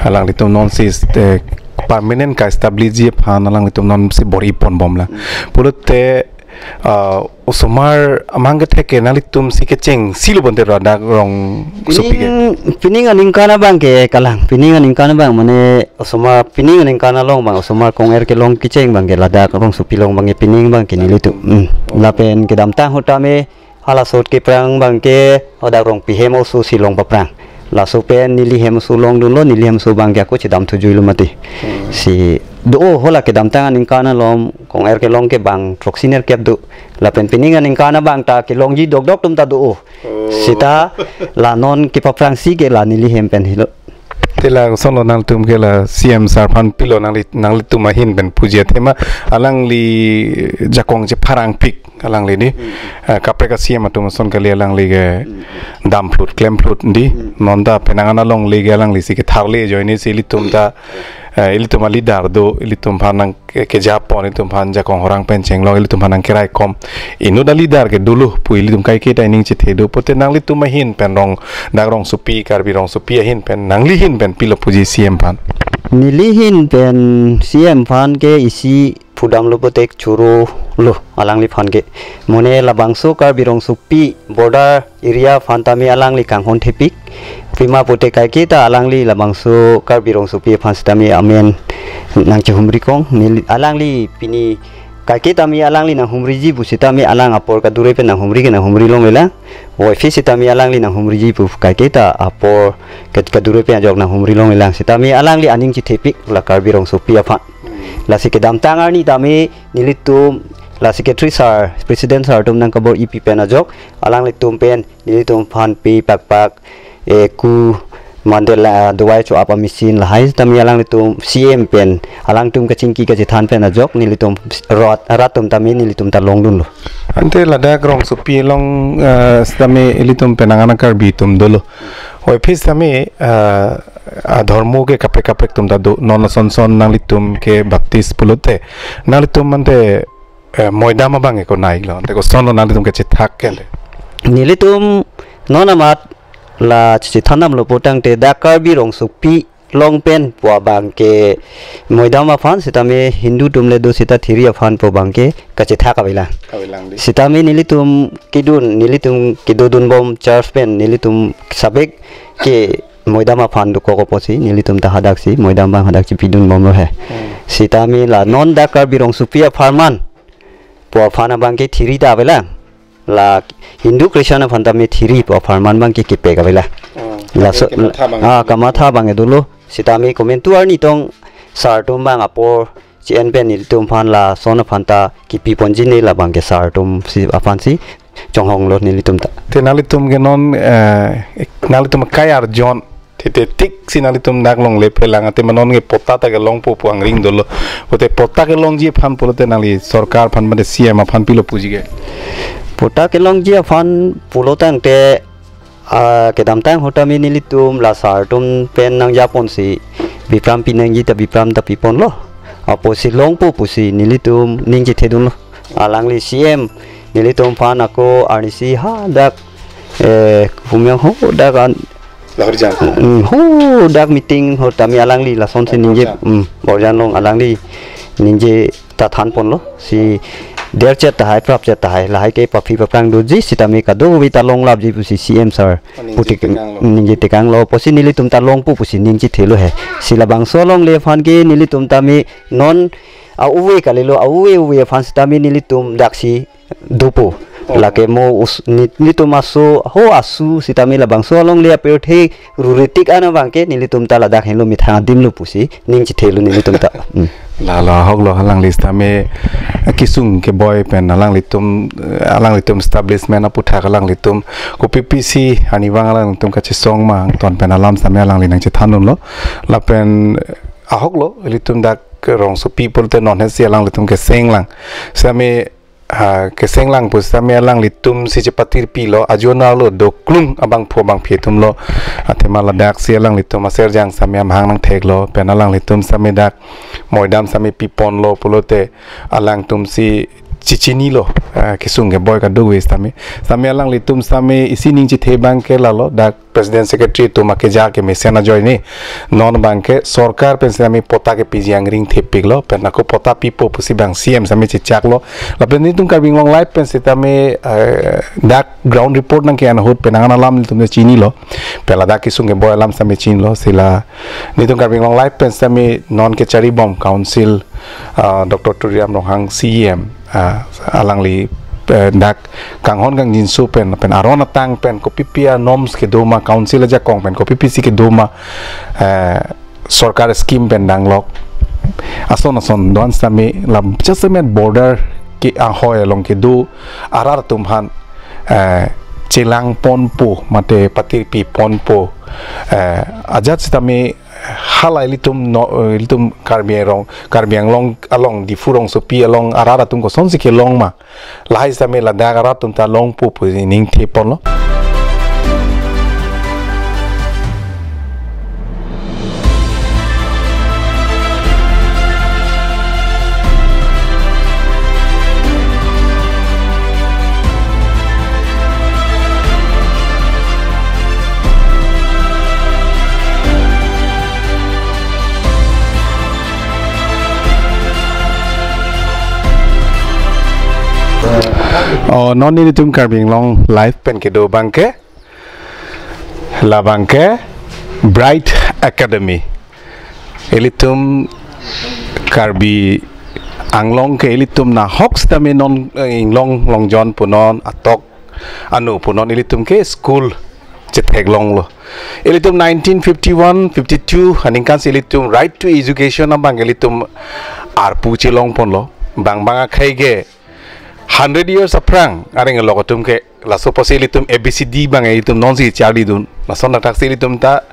Alanglitum non si, eh, permanent ka-establish ji aphan alanglitum non si bor-iponbomlang. Pulote, eh, osomar amang kethek ke nanglitum si kechengsi lo bonte ladak rongsopi ke. Pining, pining aningkan abang ke kalang. Pining aningkan abang mane osomar pining aningkan along bang osomar kong-er kelong kecheng bang ke ladak rongsopi along bang ke pining bang ke nelitum. Hmm. Lapen kedamtang ahut tame halaso ahut keprang bang ke hadak Rongpi hem oso si long paprang. Laso pen neli hem oso longdunlo, neli hem oso bang ke ako chedam thujuilo mati. Hmm. Si do-o hala kedamtang aningkan along kong-er kelong ke bang throksi nerkep do. Lapen pining aningkan abang ta kelongji dokdok atum ta do-o. Oh. Sita la non kepaprangsi ke la neli hem pen helo. Te lasonlo nangtum ke la C M sir aphan pilo nangli, nanglitum ahin pen puji athema alangli jakong chepharangpik alangli ni. Hmm. Ah, kaprek a-C M atum ason kali alangli ke, hmm, damphlut klemphlut di. Hmm. Non ta penang an alongle ke alangli si ketharle ajoine si ilitum ta, eh, ilitum a-leader do, ilitum aphan nang ke, kejapon, ilitum aphan jakong horang pen chenglok, ilitum aphan nangkeraikom. Inut a-leader ke dolo pu ilitum kaike ta ining chethe do. Pote nanglitum ahin pen rong, dak rongsopi, Karbi rongsopi ahin pen, nangli ahin pen pilo puji C M aphan. Neli ahin pen C M aphan ke isi pudamlo pote chorolo alangliphan ke. Mane labangso Karbi rongsopi border area aphan tame alangli kanghon thepik. Pima pote kaike ta alangli labangso Karbi rongsopi aphan sitame amen nangchehumri kong. Neli alangli pini kaike tame alangli nanghumriji pu sitame alang apor kadure pen nanghumri ke nanghumri longlelang. Voiphit sitame alangli nanghumriji pu kaike ta apor ke kadure pen ajok nanghumri longlelang. Sitame alangli aning chethepik la Karbi rongsopi aphan. Lasi kedamtang arni tame nelitum la secretary sir, president sir atum nangkabor-ipi pen ajok alanglitum pen nelitum aphan pi pakpak, eh, ku mandela dawai cho-ap a-machine lahai tame alanglitum C M pen alangtum kachingki kachethan pen ajok nelitum rat, rat atum tame nelitum ta longdunlo. Ante ladak rongsopi along, eh, sitame ilitum penang an a-Karbi atum dolo. Voiphit sitame, eh, adhormo ke kaprek kaprek atum ta do. Non ason son nanglitum ke Baptist pulote nanglitum ante eh, moidam abang ke konai lo, ante kosonlo nanglitum kachethak ke le? Nelitum non amat la chethan damlo pulotangte dak Karbi Rongsopi along pen pu abang ke moidam aphan sitame Hindu atum le do sita thiri aphan pu abang ke kachethak avelang. Avelang di. Sitame nelitum kedun, nelitum kedodunbom church pen nelitum sabek ke moidam aphan dokok apotsi nelitum ta hadaksi moidam abang hadak chepidunbomlo he. Hmm. Sitame la non dak Karbi Rongsopi apharman pu aphan abang ke thiri ta avelang. La Hindu Christian aphan tame thiri pu apharman abang ke kepek avelang. Hmm. Laso, kamatha abang, ah, kamatha abang ke dolo. Sitame komantu arni tong sar atum abang apor chi-en pen nelitum aphan lason aphan ta kipi ponji ne, labang ke sar atum si aphansi chonghonglo nelitum ta. Te nanglitum ke non, eh, nanglitum kai arjon, te te tik si nanglitum dak longle phelang, ante ma non ke patta ta kelongpo pu angring dolo. Pote patta kelongji aphan pulote nangli sorkar aphan mate C M aphan pilo puji ke? Patta kelongji aphan pulotangte, ah, kedamtang ahut tame nelitum la sar atum pen nangjaponsi bipram pinangji ta bipram ta piponlo. Apotsi longpo pusi nelitum ning chethedunlo. Alangli C M nelitum aphan ako arnisi hadak, eh, humyang ho dak an, Lahorijan. Hmm, ho dak meeting ahut tame alangli lasonsi ningje, Borjan. Hmm, Borjan along alangli ningje ta thanponlo. Si derchet tahai, prapchet tahai, lahai ke paphi paprang doji sitame kadokave ta longlapji pusi C M sir, oh, ningje putik tekanglo. Ningje tekanglo, pusi nelitum ta longpo pusi ning chethelo he. Si labangso alongle aphan ke nelitum tame non a-uve kalilo, a-uve uve aphan sitame nelitum daksi dopo. Oh. Lake mo us-, ni-, nelitum aso, ho asu sitame labangso alongle apirthe ruritik ana abang ke nelitum ta ladak henlo methang adimlo pusi ning chethelo nelitum ta. Hmm. La la ahoklo, alangli sitame kesung keboi pen alanglitum, alanglitum establishment aputhak alanglitum kopi pisi arnivang alanglitum kachesong ma angton pen alam sitame alangli nangchethandunlo. Lapen ahoklo, ilitum dak Rongsopi pulote non hesi alanglitum kesenglang. Sitame, ah, kesenglang pu sitame alanglitum si chepatirpilo, ajo nalo doklung abangphu abangphi atumlo. Athema ladaksi alanglitum aserjang sitame amahang nangtheklo, pen alanglitum sitame dak moidam sitame piponlo pulote alangtum si chechinilo, ah, kesung keboi kadokave sitame. Sitame alanglitum sitame isi ning chethe abang ke lalo, dak President Secretary atum akeja kemesen ajoine non abang ke sorkar pen sitame patta kepiji angring thepiklo, pen ako patta pipo pusi abang C M sitame chechaklo. Lapen nelitum Karbi Anglong Live pen sitame, eh, dak ground report nangke-en ahut pen angan alam nelitum chinilo. Pen ladak kesung keboi alam sitame chinilo. Si la nelitum Karbi Anglong Live pen sitame non kecharibom Council, ah, Doctor Tuliram Ronghang C E M, ah, alangli, eh, dak kanghon kangjinso pen, pen aron atang pen kopipi a-norms kedo ma, council ajakong pen kopipi si kedo ma, eh, sorkar scheme pen danglok. Ason ason do-an sitame la just sitame border ke ahoi along kedo arat atum aphan, eh, chelangponpo mate patirpiponpo, eh, ajat sitame hala ilitum no, eh, ilitum Karbi Anglong, Karbi Anglong along, Diphu Rongsopi along arat atum kosonsi kelong ma, lahai sitame ladak arat atum ta longpo pusi ning theponlo. Oh, non nelitum Karbi Anglong Live pen kedo abang ke, labang ke Bright Academy. Ilitum Karbi Anglong ke ilitum nahok sitame non, eh, inglong longjon punon atok anu punon ilitum ke school chetheklonglo. Ilitum nineteen fifty-one fifty-two aningkan si ilitum right to education abang ilitum arpu chelongponlo. Bang bang akhei ke hundred years aphrang areng alok atum ke laso apotsi ilitum A B C D abang ilitum nonsi charlidun. Lason athak si ilitum ta,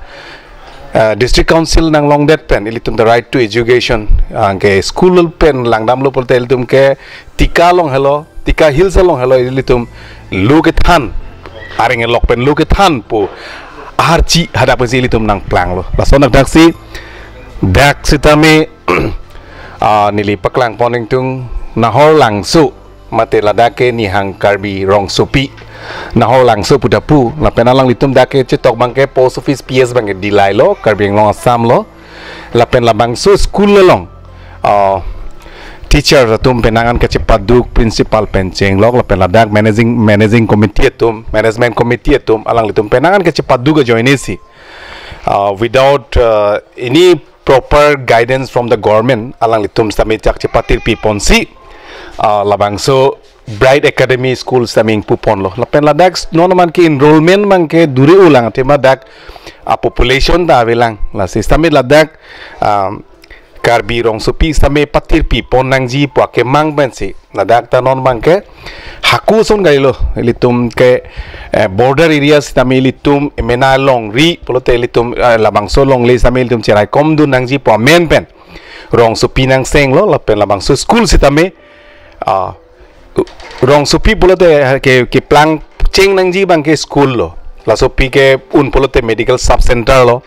eh, District Council nanglongdet pen ilitum ta right to education, ah, ke school pen langdamlo pulote ilitum ke Tika along helo, Tika Hills along helo ilitum lo kethan, areng alok pen lo kethan pu aharchi hadak pensi ilitum nangplanglo. Lason athak si dak sitame, ah, neli paklangpon ingtung Nahor Langso, mate ladak ke Nihang Karbi Rongsopi. Nahor Langso pu ta pu, lapen alanglitum dak ke chetok abang ke post office P S abang ke Dillai lo, Karbi Anglong Assam lo. Lapen labangso school along, ah, teacher atum penang an kachepaduk, principal pen chenglok, lapen ladak managing, managing committee atum, management committee atum, alanglitum penang an kachepaduk ajoine si, ah, without, ah, any proper guidance from the government, alanglitum sitame chak chepatirpi ponsi, ah, labangso Bright Academy School sitame ingpu ponlo. Lapen ladak non abang ke enrollment abang ke duri ulang, athema dak, ah, population ta avelang. Lasi sitame ladak, ah, Karbi Rongsopi sitame patirpi pon nangji pu akemang pensi ladak ta non abang ke hako ason kalilo, ilitum ke, eh, border area sitame ilitum emena longri pulote ilitum, eh, labangso longle sitame ilitum cheraikom dun nangji pu amen pen Rongsopi nangsenglo, lapen labangso school sitame, ah, Rongsopi pulote ke, keplang cheng nangji abang ke school lo. Laso aphi ke un pulote medical sub center lo.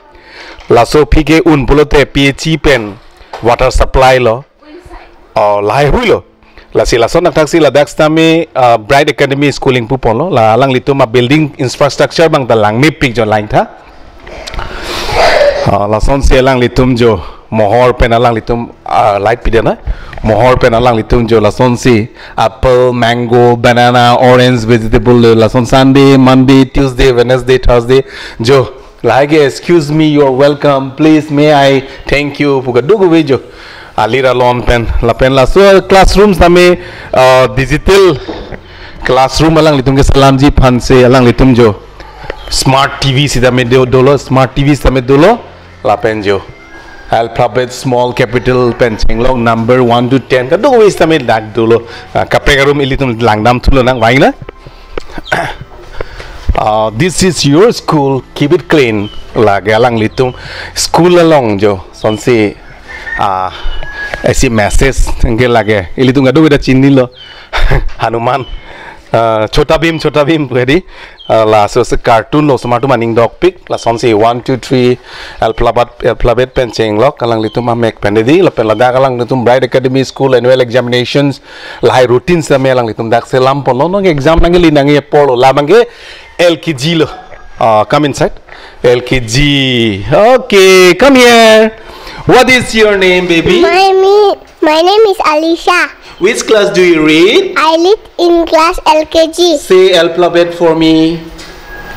Laso aphi ke un pulote P H E pen water supply lo. Oh, lahai hui lo. Lasi lason athak si ladak sitame, ah, Bright Academy School ingpu ponlo. La alanglitum abuilding infrastructure abang ta langmepik jo lain tha. Ah, lasonsi alanglitum jo mohor pen alanglitum, ah, light pidena. Mohor pen alanglitum jo lasonsi apple, mango, banana, orange, vegetable, lason Sunday, Monday, Tuesday, Wednesday, Thursday jo lahai ke, "Excuse me, you're welcome, please, may I, thank you" pu kadokave jo alir alon pen. Lapen laso classroom sitame, ah, digital classroom alanglitum keselamji aphansi alanglitum jo smart T V sitame do, dolo, smart T V sitame dolo, lapen jo alphabet small capital pen chenglok number one to ten kadokave sitame dak dolo. Ah, kaprek arum ilitum langdam thulonang, vangna. Ah, this is your school, keep it clean. Lake alanglitum school along jo sonsi, ah, isi message anke lake ilitum kadokave ta chinilo. Hanuman, ah, Chota Bheem, Chota Bheem pu hedi. Ah, laso si cartoon lo, osomar atum aning dokpik. Lasonsi one, two, three alphabet, alphabet pen chenglok alanglitum amek pen hedi. Lapen ladak alanglitum Bright Academy School annual examinations lahai routine sitame alanglitum dak selam ponlo. Non exam nangli nangji apor lo. La abang ke L K G lo. Ah, come inside. L K G. Okay, come here. What is your name, baby? My me, my name is Alicia. Which class do you read? I read in class L K G. Say alphabet for me.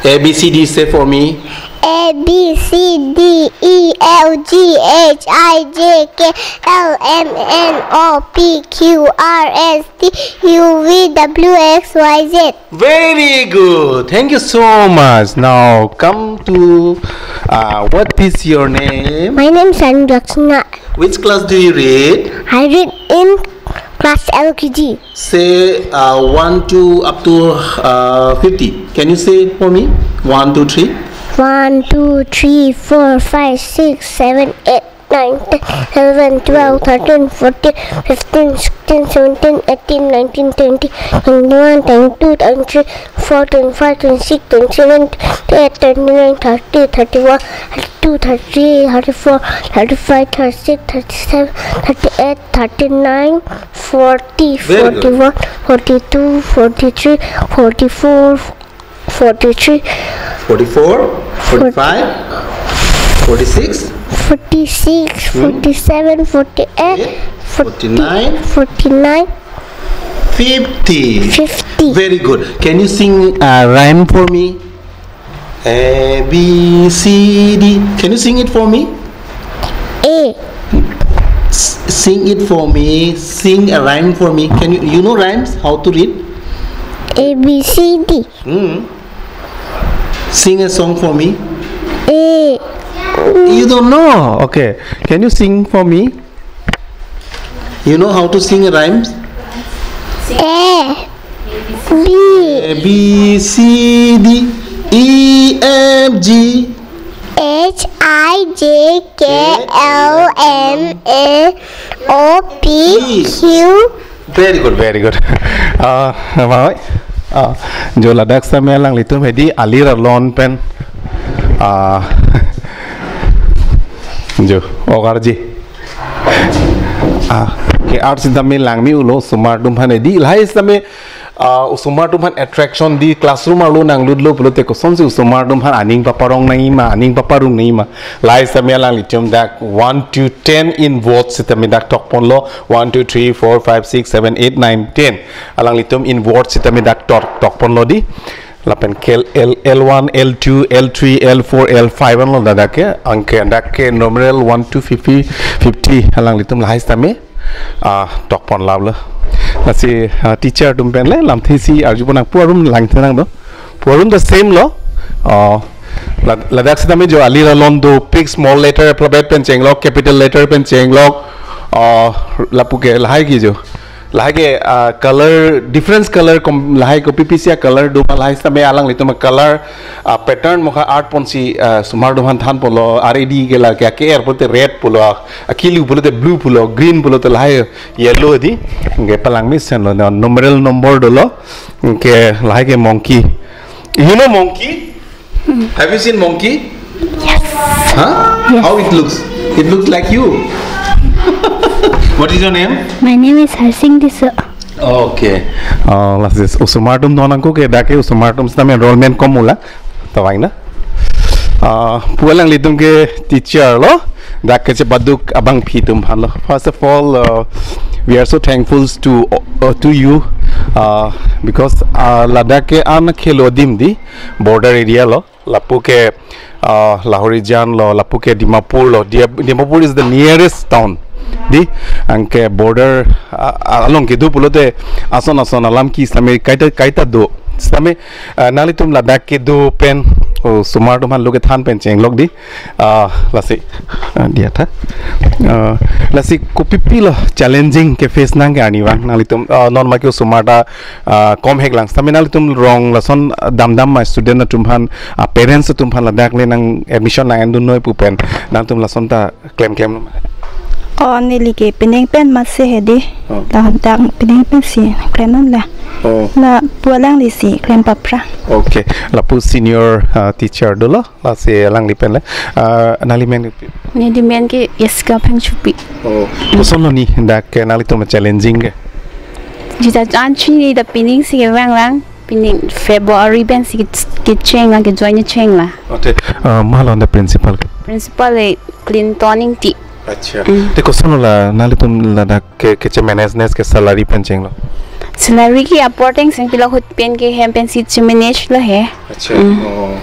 A B C D say for me. A B C D E F G H I J K L M N O P Q R S T U V W X Y Z. Very good. Thank you so much. Now come to, uh, what is your name? My name is Anjaksna. Which class do you read? I read in class L K G. Say, uh, one to up to, uh, fifty. Can you say for me? One, two, three. One, two, three, four, five, six, seven, eight, nine, ten, eleven, twelve, thirteen, fourteen, fifteen, sixteen, seventeen, eighteen, nineteen, twenty, twenty-one, twenty-two, twenty-three, four, twenty-five, twenty-six, twenty-seven, twenty-eight, twenty-nine, thirty, thirty-one, thirty-two, thirty-three, thirty-four, thirty-five, thirty-six, thirty-seven, thirty-eight, thirty-nine, forty, very good, forty-one, forty-two, forty-three, forty-four, forty-three, forty-four, forty-five, forty-six, forty-six, hmm, forty-seven, forty-eight, eight, forty, forty-nine, forty-nine, fifty. Fifty. Very good. Can you sing a rhyme for me? A, B, C, D. Can you sing it for me? A. S- sing it for me. Sing a rhyme for me. Can you, you know rhymes? How to read? A, B, C, D. Hmm. Sing a song for me. A. You don't know? Okay. Can you sing for me? You know how to sing rhymes? A, B, A, B, C, D, E, F, G, H, I, J, K, L, M, N, O, P, Q. Very good, very good. Ah, namai. Ah, jo ladak sitame alanglitum hedi alir alon pen. Ah, jo, ogarji. Ah, ke art sitame langme-ulo osomar atum aphan, eh, di lahai sitame, ah, osomar atum aphan attraction di classroom arlo nanglutlo pulote kosonsi osomar atum aphan aning paparong nangjima, aning paparong nangjima. Lahai sitame alanglitum dak one to ten in word sitame dak tokponlo, one, two, three, four, five, six, seven, eight, nine, ten. Alanglitum in word sitame dak tok, tokponlo di. Lapen ke L, L one, L two, L three, L four, L five anlo dak ke, anke dak ke numeral one to fifty, fifty alanglitum lahai sitame, ah, tokponlaplo. Lasi, ah, teacher atum pen le lamthe isi arjupon nang, pu arum langthe nang do. Pu arum the same lo. Ah, la-, ladak sitame jo alir alon dopik, small letter alphabet pen chenglok, capital letter pen chenglok. Ah, lapu ke lahai ke jo. Lahai ke, ah, color, different color kom-, lahai kopi pisi a-color do ma, lahai sitame alanglitum a-color, ah, pattern mokha art ponsi, ah, osomar atum aphan thanponlo, R A D ke la ke, ke er pulote red pulo, akilu pulote blue pulo, green pulote lahai yellow di. Anke palangmesenlo, na numeral number dolo. Anke lahai ke monkey. You know monkey? Have you seen monkey? Yes. Huh? Yes. How it looks? It looks like you. What is your name? My name is Harsing Tisso. Okay. Uh, lasi osomar atum do nangkok ke dak ke osomar atum sitame enrollment kom-ulang. Tawang na. Uh, pu alanglitum ke teacher lo. Dak ke chepaduk abangpi atum aphan lo. First of all, uh, we are so thankful to, uh, to you, uh, because, uh, ladak ke an khelo adim di border area lo. Lapu ke, ah, Lahorijan lo, lapu ke Dimapur lo. Dia-, Dimapur is the nearest town. Di, anke border, ah, ah, along kedo pulote ason ason alam ke sitame kaita, kaita do. Sitame, ah, nanglitum ladak kedo pen, osomar atum aphan lo kethan pen chenglok di. Ah, lasi, ah, diya tha. Ah, lasi kopipi lo challenging ke face nang ke arnivang nanglitum, ah, non ma ke osomar ta ah, kom heklang. Sitame nanglitum rong lason, ah, damdam ma student atum aphan, ah, parents atum aphan ladak le nang admission nang-endun noi pu pen nangtum lason ta klemklem lo ma? Oh, neli ke pining pen amatsi he di. Oh. Ladak pining pensi klem non la. Oh. Lapu alanglisi klem papra. Okay. Lapu senior, ah, teacher dolo. Lasi alangli pen le. Ah, nangli men ke? Neli men ke Jessica Phengchopi. Oh, kosonlo ni dak ke nanglitum challenging ke? Jita an chini da pining si kevang lang. Pining February pensi ke, kecheng lang, kejoin cheng lang. Ote, ah, malo anta principal ke? Principal le Clinton Ingti. Acha. Mm. Te kosonlo la nanglitum ladak ke, keche manage ke salary pen chenglo? Salary ke apor ateng seng pilo, ahut pen ke hem pensi che manage lo he. Acha. Mm. Oh.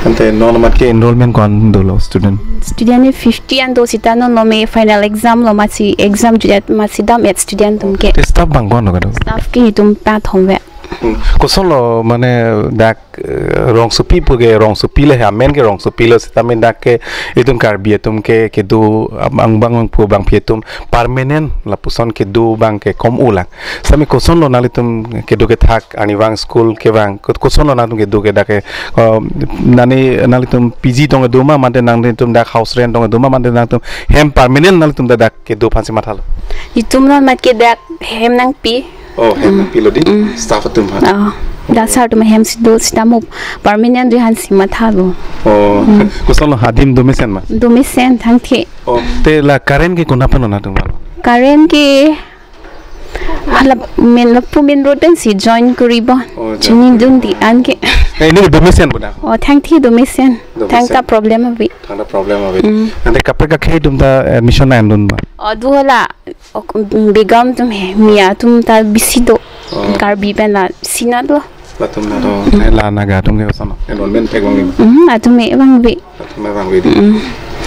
Ante non amat ke enrollment ko-an dolo student? Student ni fifty an do seta non lo me final exam lo, amatsi exam jutdet amatsi dam-et student atum ke. Te staff bang ko-an lo kado? Staff ke itum pathom ave. Hmm. Kosonlo mane dak, eh, rongsopi pu ke rongsopi le he, amen ke rongsopi lo sitame dak ke itum Karbi atum ke kedo abang bang pu abangpi atum permanent lapuson kedo abang ke kom-ulang. Sitame kosonlo nanglitum kedo kethak arnivang school kevang, ko-, kosonlo nangtum kedo ke dak ke, eh, nani nanglitum P G tong kedo ma mate nangtum dak house rent tong kedo ma mate nangtum hem permanent nanglitum dak, dak kedo aphansi mathalo? Itum non amat ke dak hem nangpi. Oh, hem nangpilo di? Mm. Staff atum aphan? Oh, dak sir atum hemsi do sitame permanent do aphansi mathalo. Oh, mm. Kosonlo adim do mesen ma? Do mesen, thangthe. Oh, te la current ke konat pen onat tum? Current ke hala main, lapu main road pensi join koribo. Oh, join. Chinidun di anke. Eh, ini do mesen boda? Oh, thangthe do mesen. Do mesen. Thangta problem ave. Thangta problem ave. Mm. Ante kaprek akhei atum ta admission nang-endun ma? Oh, do hala. Ok, Begum atum he, Miya atum ta bisi do. Oh. Karbi pen la sinat lo. Latum na do, mm, la Naga atum ke kosonlo? Enrollment thek abang ni? Mm, latum me abang ave. Latum me abang ave di. Mm.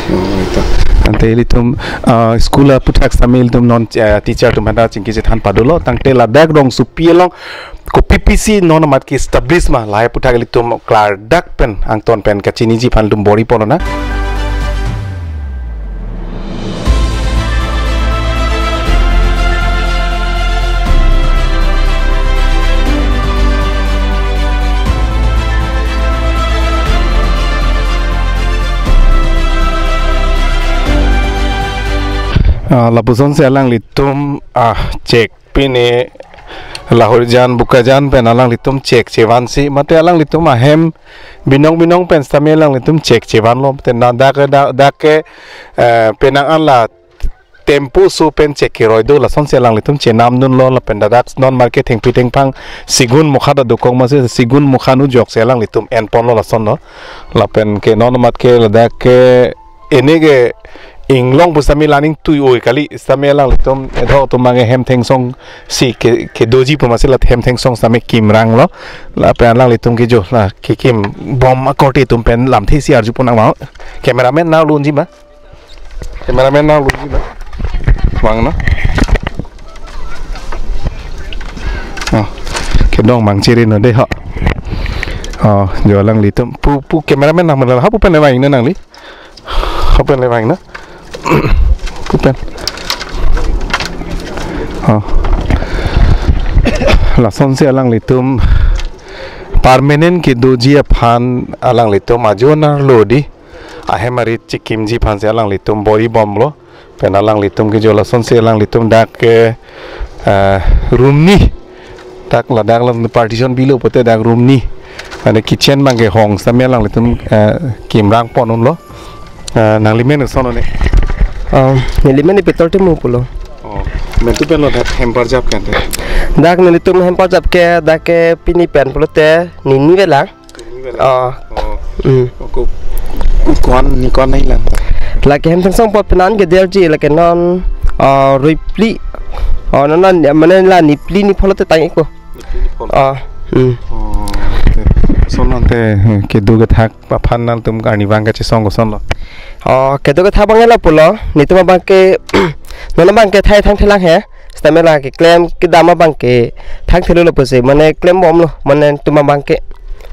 Oh, itu. Ante ilitum, ah, school aputhak sitame ilitum non, eh, teacher atum aphanta chingki chethan padolo, tangte ladak rongsopi along kopi pisi non amat ke establish ma, lahai aputhak ilitum klardak pen angton pen kachiniji aphan ilitum bor-i pon nang. Ah, lapusonsi alanglitum, ah, check. Pini Lahorijan, Bokajan pen alanglitum check chevansi, mate alanglitum ahem binong binong pen sitame alanglitum check chevanlo. Te na dak ke, dak, dak ke, eh, penang an la tempo so pen chekeroi do, lasonsi alanglitum chenamdunlo, lapen ladak non market thengpi thengphang Sigun Mukha ta dokok masi, Sigun Mukha nu jokse alanglitum enponlo lasonlo. Lapen ke non amat ke ladak ke ini ke inglong pu sitame la ning tui-oi kali, sitame alanglitum edhok atum abang ke hem thengsong si ke, kedoji pu masi la hem thengsong sitame kimranglo. Lapen alanglitum ke jo la kekim bom akorte atum pen lamthe si arjupon nang ma. Cameraman nanglunji ma. Cameraman nanglunji ma. Vang no. Oh, kedong mang chiri no de ho. Oh, jo alanglitum. Pu, pu cameraman nang mana ha pu pen le vang na nangli. Ha pu pen le vang na. Pu pen. Oh. Lasonsi alanglitum permanent kedoji aphan alanglitum ajo arlo di ahem arit chekimji aphansi alanglitum bor-i bomlo. Pen alanglitum ke jo lasonsi alanglitum dak ke, eh, room ni. Dak ladak la partition bilo pulote dak room ni. Mane kitchen abang ke hong sitame alanglitum, eh, kimrangpon unlo. Eh, nangli men koson lo ne? Ah, neli men Peter Timung pulo. Oh, men tu pen lo dak hem parjap kan te? Dak nelitum hem parjap ke dak ke pini pen pulote nini vela. Ini vela. Ah. Oh. Hmm. Ko, ko, ko-an, ni ko-an nanglang? Lake hem thengsong apot penang kedoji lake non, ah, rui phli. Oh, non, non, mane la ni phli ni phongo te tang-ikpo. Ni phli ni phongo. Ah. Hmm. Oh, oke. Lason ante, eh, kedo kethak aphan nangtum arnivang kachesong koson lo? Oh, kedo kethak abang lo pulo. Nelitum abang ke, non abang ke thai thangthelang he. Sitame la keklem kedam abang ke thangthelo lo pusi, mane klem bomlo, mane nelitum abang ke.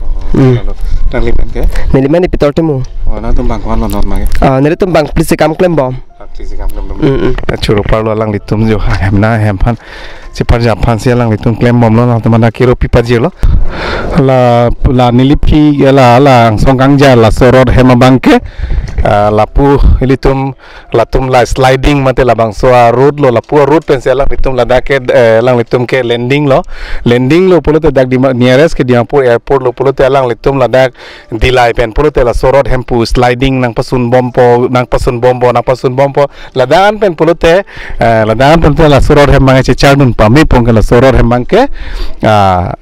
Oh, hmm. Lalu, nangli men ke? Neli men Peter Timung. Oh, nangtum abang ko-an lo non abang ke? Ah, nelitum abang phli si kam klem bom. Ah, phli si kam klem bom. Mm, mm. Choro parlo alanglitum jo ha hem na hem aphan. Si parjap aphansi alanglitum klem bomlo, nangtum mana kiro pi pajirlo. La, la neli phi la, la angsong kangjar laso road hem abang ke. Ah, lapu ilitum latum la sliding mate labangso a-road lo, lapu a-road pensi alanglitum ladak ke, eh, alanglitum ke landing lo. Landing lo pulote dak Dima-, nearest ke Dimapur Airport lo pulote alanglitum ladak Dillai pen pulote laso road hem pu sliding nangpasun bompo, nangpasun bompo, nangpasun bompo. Ladak an pen pulote, eh, ladak an pen pulote laso road hem abang ke chechardun pame pon ke laso road hem abang ke, ah,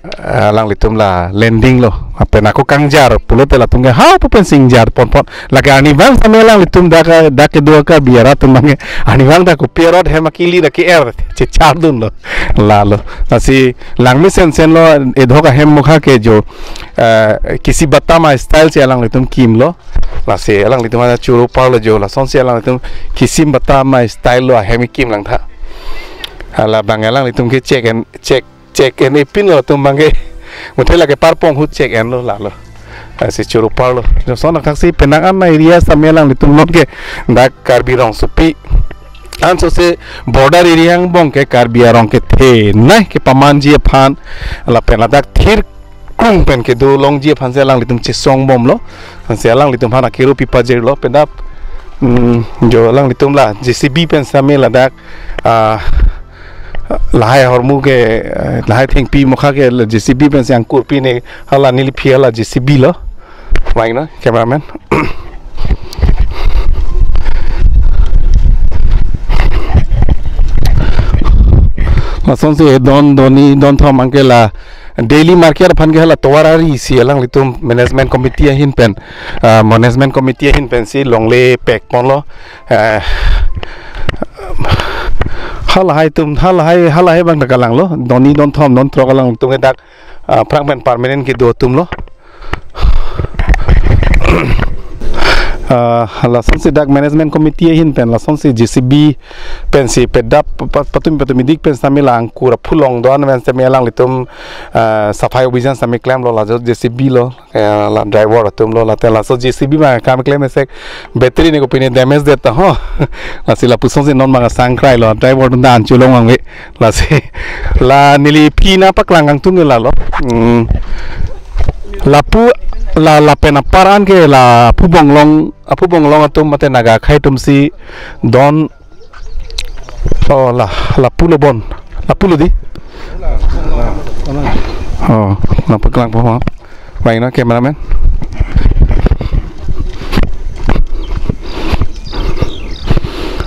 alanglitum la landing lo. Lapen ako kangjar pulote latum ke ha pu pensi ingjar ponpon. Lake arnivang sitame alanglitum dak, dak kedo Karbi arat atum abang ke arnivang dak kopi a-road hem akili dak ke-er chechardunlo. Lalo. Lasi langmesen senlo edhok ahem Mukha ke jo, eh, kisim batam a-style si alanglitum kimlo. Lasi alanglitum ana choro parlo jo lasonsi alanglitum kisim batam a-style lo ahem kimlang tha. Hala abang alanglitum ke check and check check and epin lo atum abang ke. Muthe lake parpong ahut check and lo lalo. Lasi choro parlo. Lason athaksi penang an area sitame alanglitum non ke dak Karbi Rongsopi. Ansose border area angbong ke Karbi arong kethenei kepamanji aphan. Lapen ladak thir kung pen kedo longji aphansi alanglitum chesong bomlo. Ansi alanglitum aphan akiro pi pajirlo pen dak, mm, jo alanglitum la J C B pen sitame ladak, ah, lahai ahormu ke, eh, lahai thengpi Mukha ke la J C B pensi angkur pine, hala neli phi hala J C B lo. Vang na, cameraman. Lasonsi don, don ni, don thom abang ke la daily market aphan ke hala tovar ari si alanglitum management committee ahin pen, ah, management committee ahin pensi longle pek ponlo. Eh, halahai atum, halahai, halahai abang dak kalanglo. Don ni, don thom, don throk alanglitum ke dak, ah, aphrang pen permanent kedo atum lo. Ah, lasonsi dak management committee ahin pen lasonsi J C B pensi pedap pa-, patumi patumi dik pen sitame la angkur aphu long do-an pen sitame alanglitum, ah, safai abhijan sitame klemlo, laso J C B lo, eh, la driver atum lo, late laso J C B abang kam klem esek battery ne kopine damage det ta ho. Lasi lapusonsi non abang asang krailo, driver atum ta an cholong abang ave. Lasi la neli phi nangpaklang kangtung ke lalo. Hmm. Lapu la, lapen apar an ke la aphu bonglong, aphu bonglong atum mate Naga akhei atumsi don. Oh, la, lapu lo bon. Lapu lo di. Oh, nangpaklang po ma. Vang na, cameraman.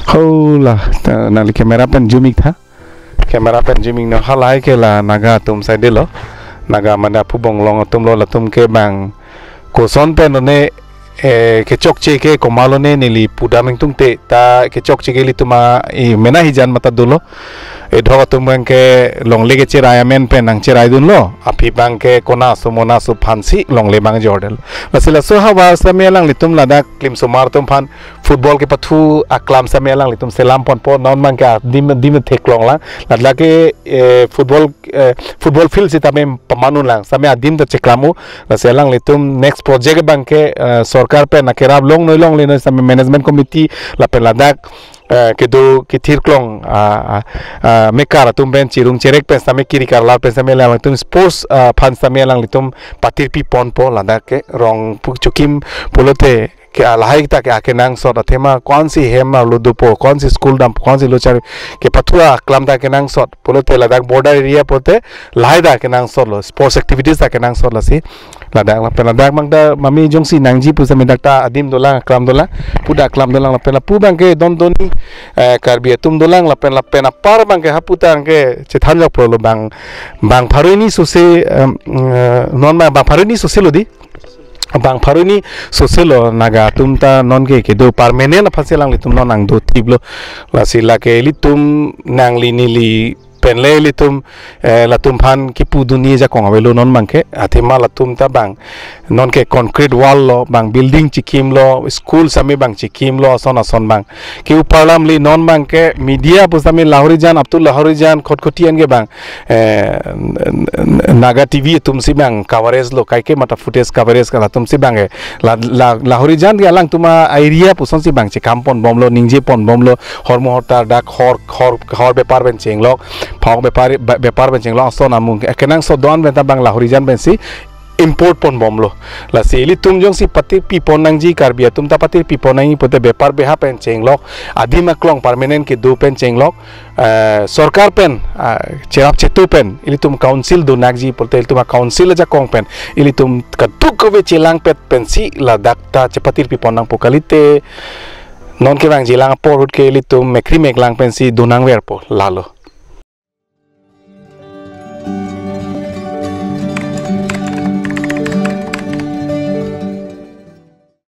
Hola, ta nangli camera pen zoom ik tha. Camera pen zoom ik non, halahai ke la Naga atum side lo. Naga mane aphu bonglong atum lo, latum ke bang koson pen lone, eh, kechokche ke komat lone neli pudam ingtung te ta kechokche ke ilitum a, eh, mena hijan mata dolo. Edhok atum bang ke longle kecherai amen pen nangcherai dunlo. Aphi bang ke kona aso mona aso aphansi longle bang jordel. Lasi laso havar sitame alanglitum ladak klimsomar atum aphan football kepathu aklam sitame alanglitum selam ponpo, non bang ke adim adim theklong lang. Ladak ke, eh, football, eh, football field sitame pamanun lang. Sitame adim ta cheklam-o. Lasi alanglitum next project bang ke, eh, sorkar pen akerap longnoi longle noi sitame management committee lapen ladak, eh, kedo kethirklong, ah, ah, ah, mekar atum pen chirung cherek pen sitame kiri karlar pen sitame alanglitum sports, ah, aphan sitame alanglitum patirpi ponpo. Ladak ke rong pu chokim pulote ke alahai ta ke akenangsot athema konsi hem arlo dopo, konsi school dam, konsi lo chari kepathu aklam ta kenangsot pulote ladak border area pulote lahai ta kenangsot lo, sports activities ta kenangsot lasi. Ladak lapen ladak bang ta mami jongsi nangji pu sitame dak ta adim dolang, aklam dolang, puda aklam dolang lapen lapu bang ke don doni, eh, Karbi atum dolang lapen lapen apar bang ke hapu ta ke chethan jok pulo bang, bang pharo hini sose, em, eh, non bang, bang pharo hini sose lo di. Bang pharo hini sose lo Naga atum ta non ke kedo permanent aphansi alanglitum non nangdo thiplo. Lasi lake ilitum nangli neli penle ilitum, eh, latum aphan kipu dunji ajakong avelo non bang ke. Athema latum ta bang non ke concrete wall lo, bang building chikim lo, school sitame bang chikim lo, ason ason bang. Ke upar lam li non bang ke media pu sitame Lahorijan, up to Lahorijan, Khatkhati an ke bang, eh, n-, n-, Naga T V atum si bang coverage lo, kaike mata footage coverage ka latum si bang ke. La, la, Lahorijan ke alangtum a area puson si bang chekam ponbomlo, ningje ponbomlo, hormu hortar dak hor, hor, hor bepar pen chenglok, phak bepar, be-, bepar pen chenglok, ason amung. Kenangsot do-an pen ta bang Lahorijan pensi import ponbomlo. Lasi ilitum jongsi patirpi pon nangji, Karbi atum ta patirpi pon nangji pulote bepar beha pen chenglok, adim aklong permanent kedo pen chenglok, eh, sorkar pen, ah, cherap chetu pen, ilitum council do nakji pulote ilitum a council ajakong pen, ilitum kadokave chelangpet pensi ladak ta chepatirpi pon nangpo, kalite non ke bang chelang apor ahut ke ilitum mekri meklang pensi do nangverpo lalo.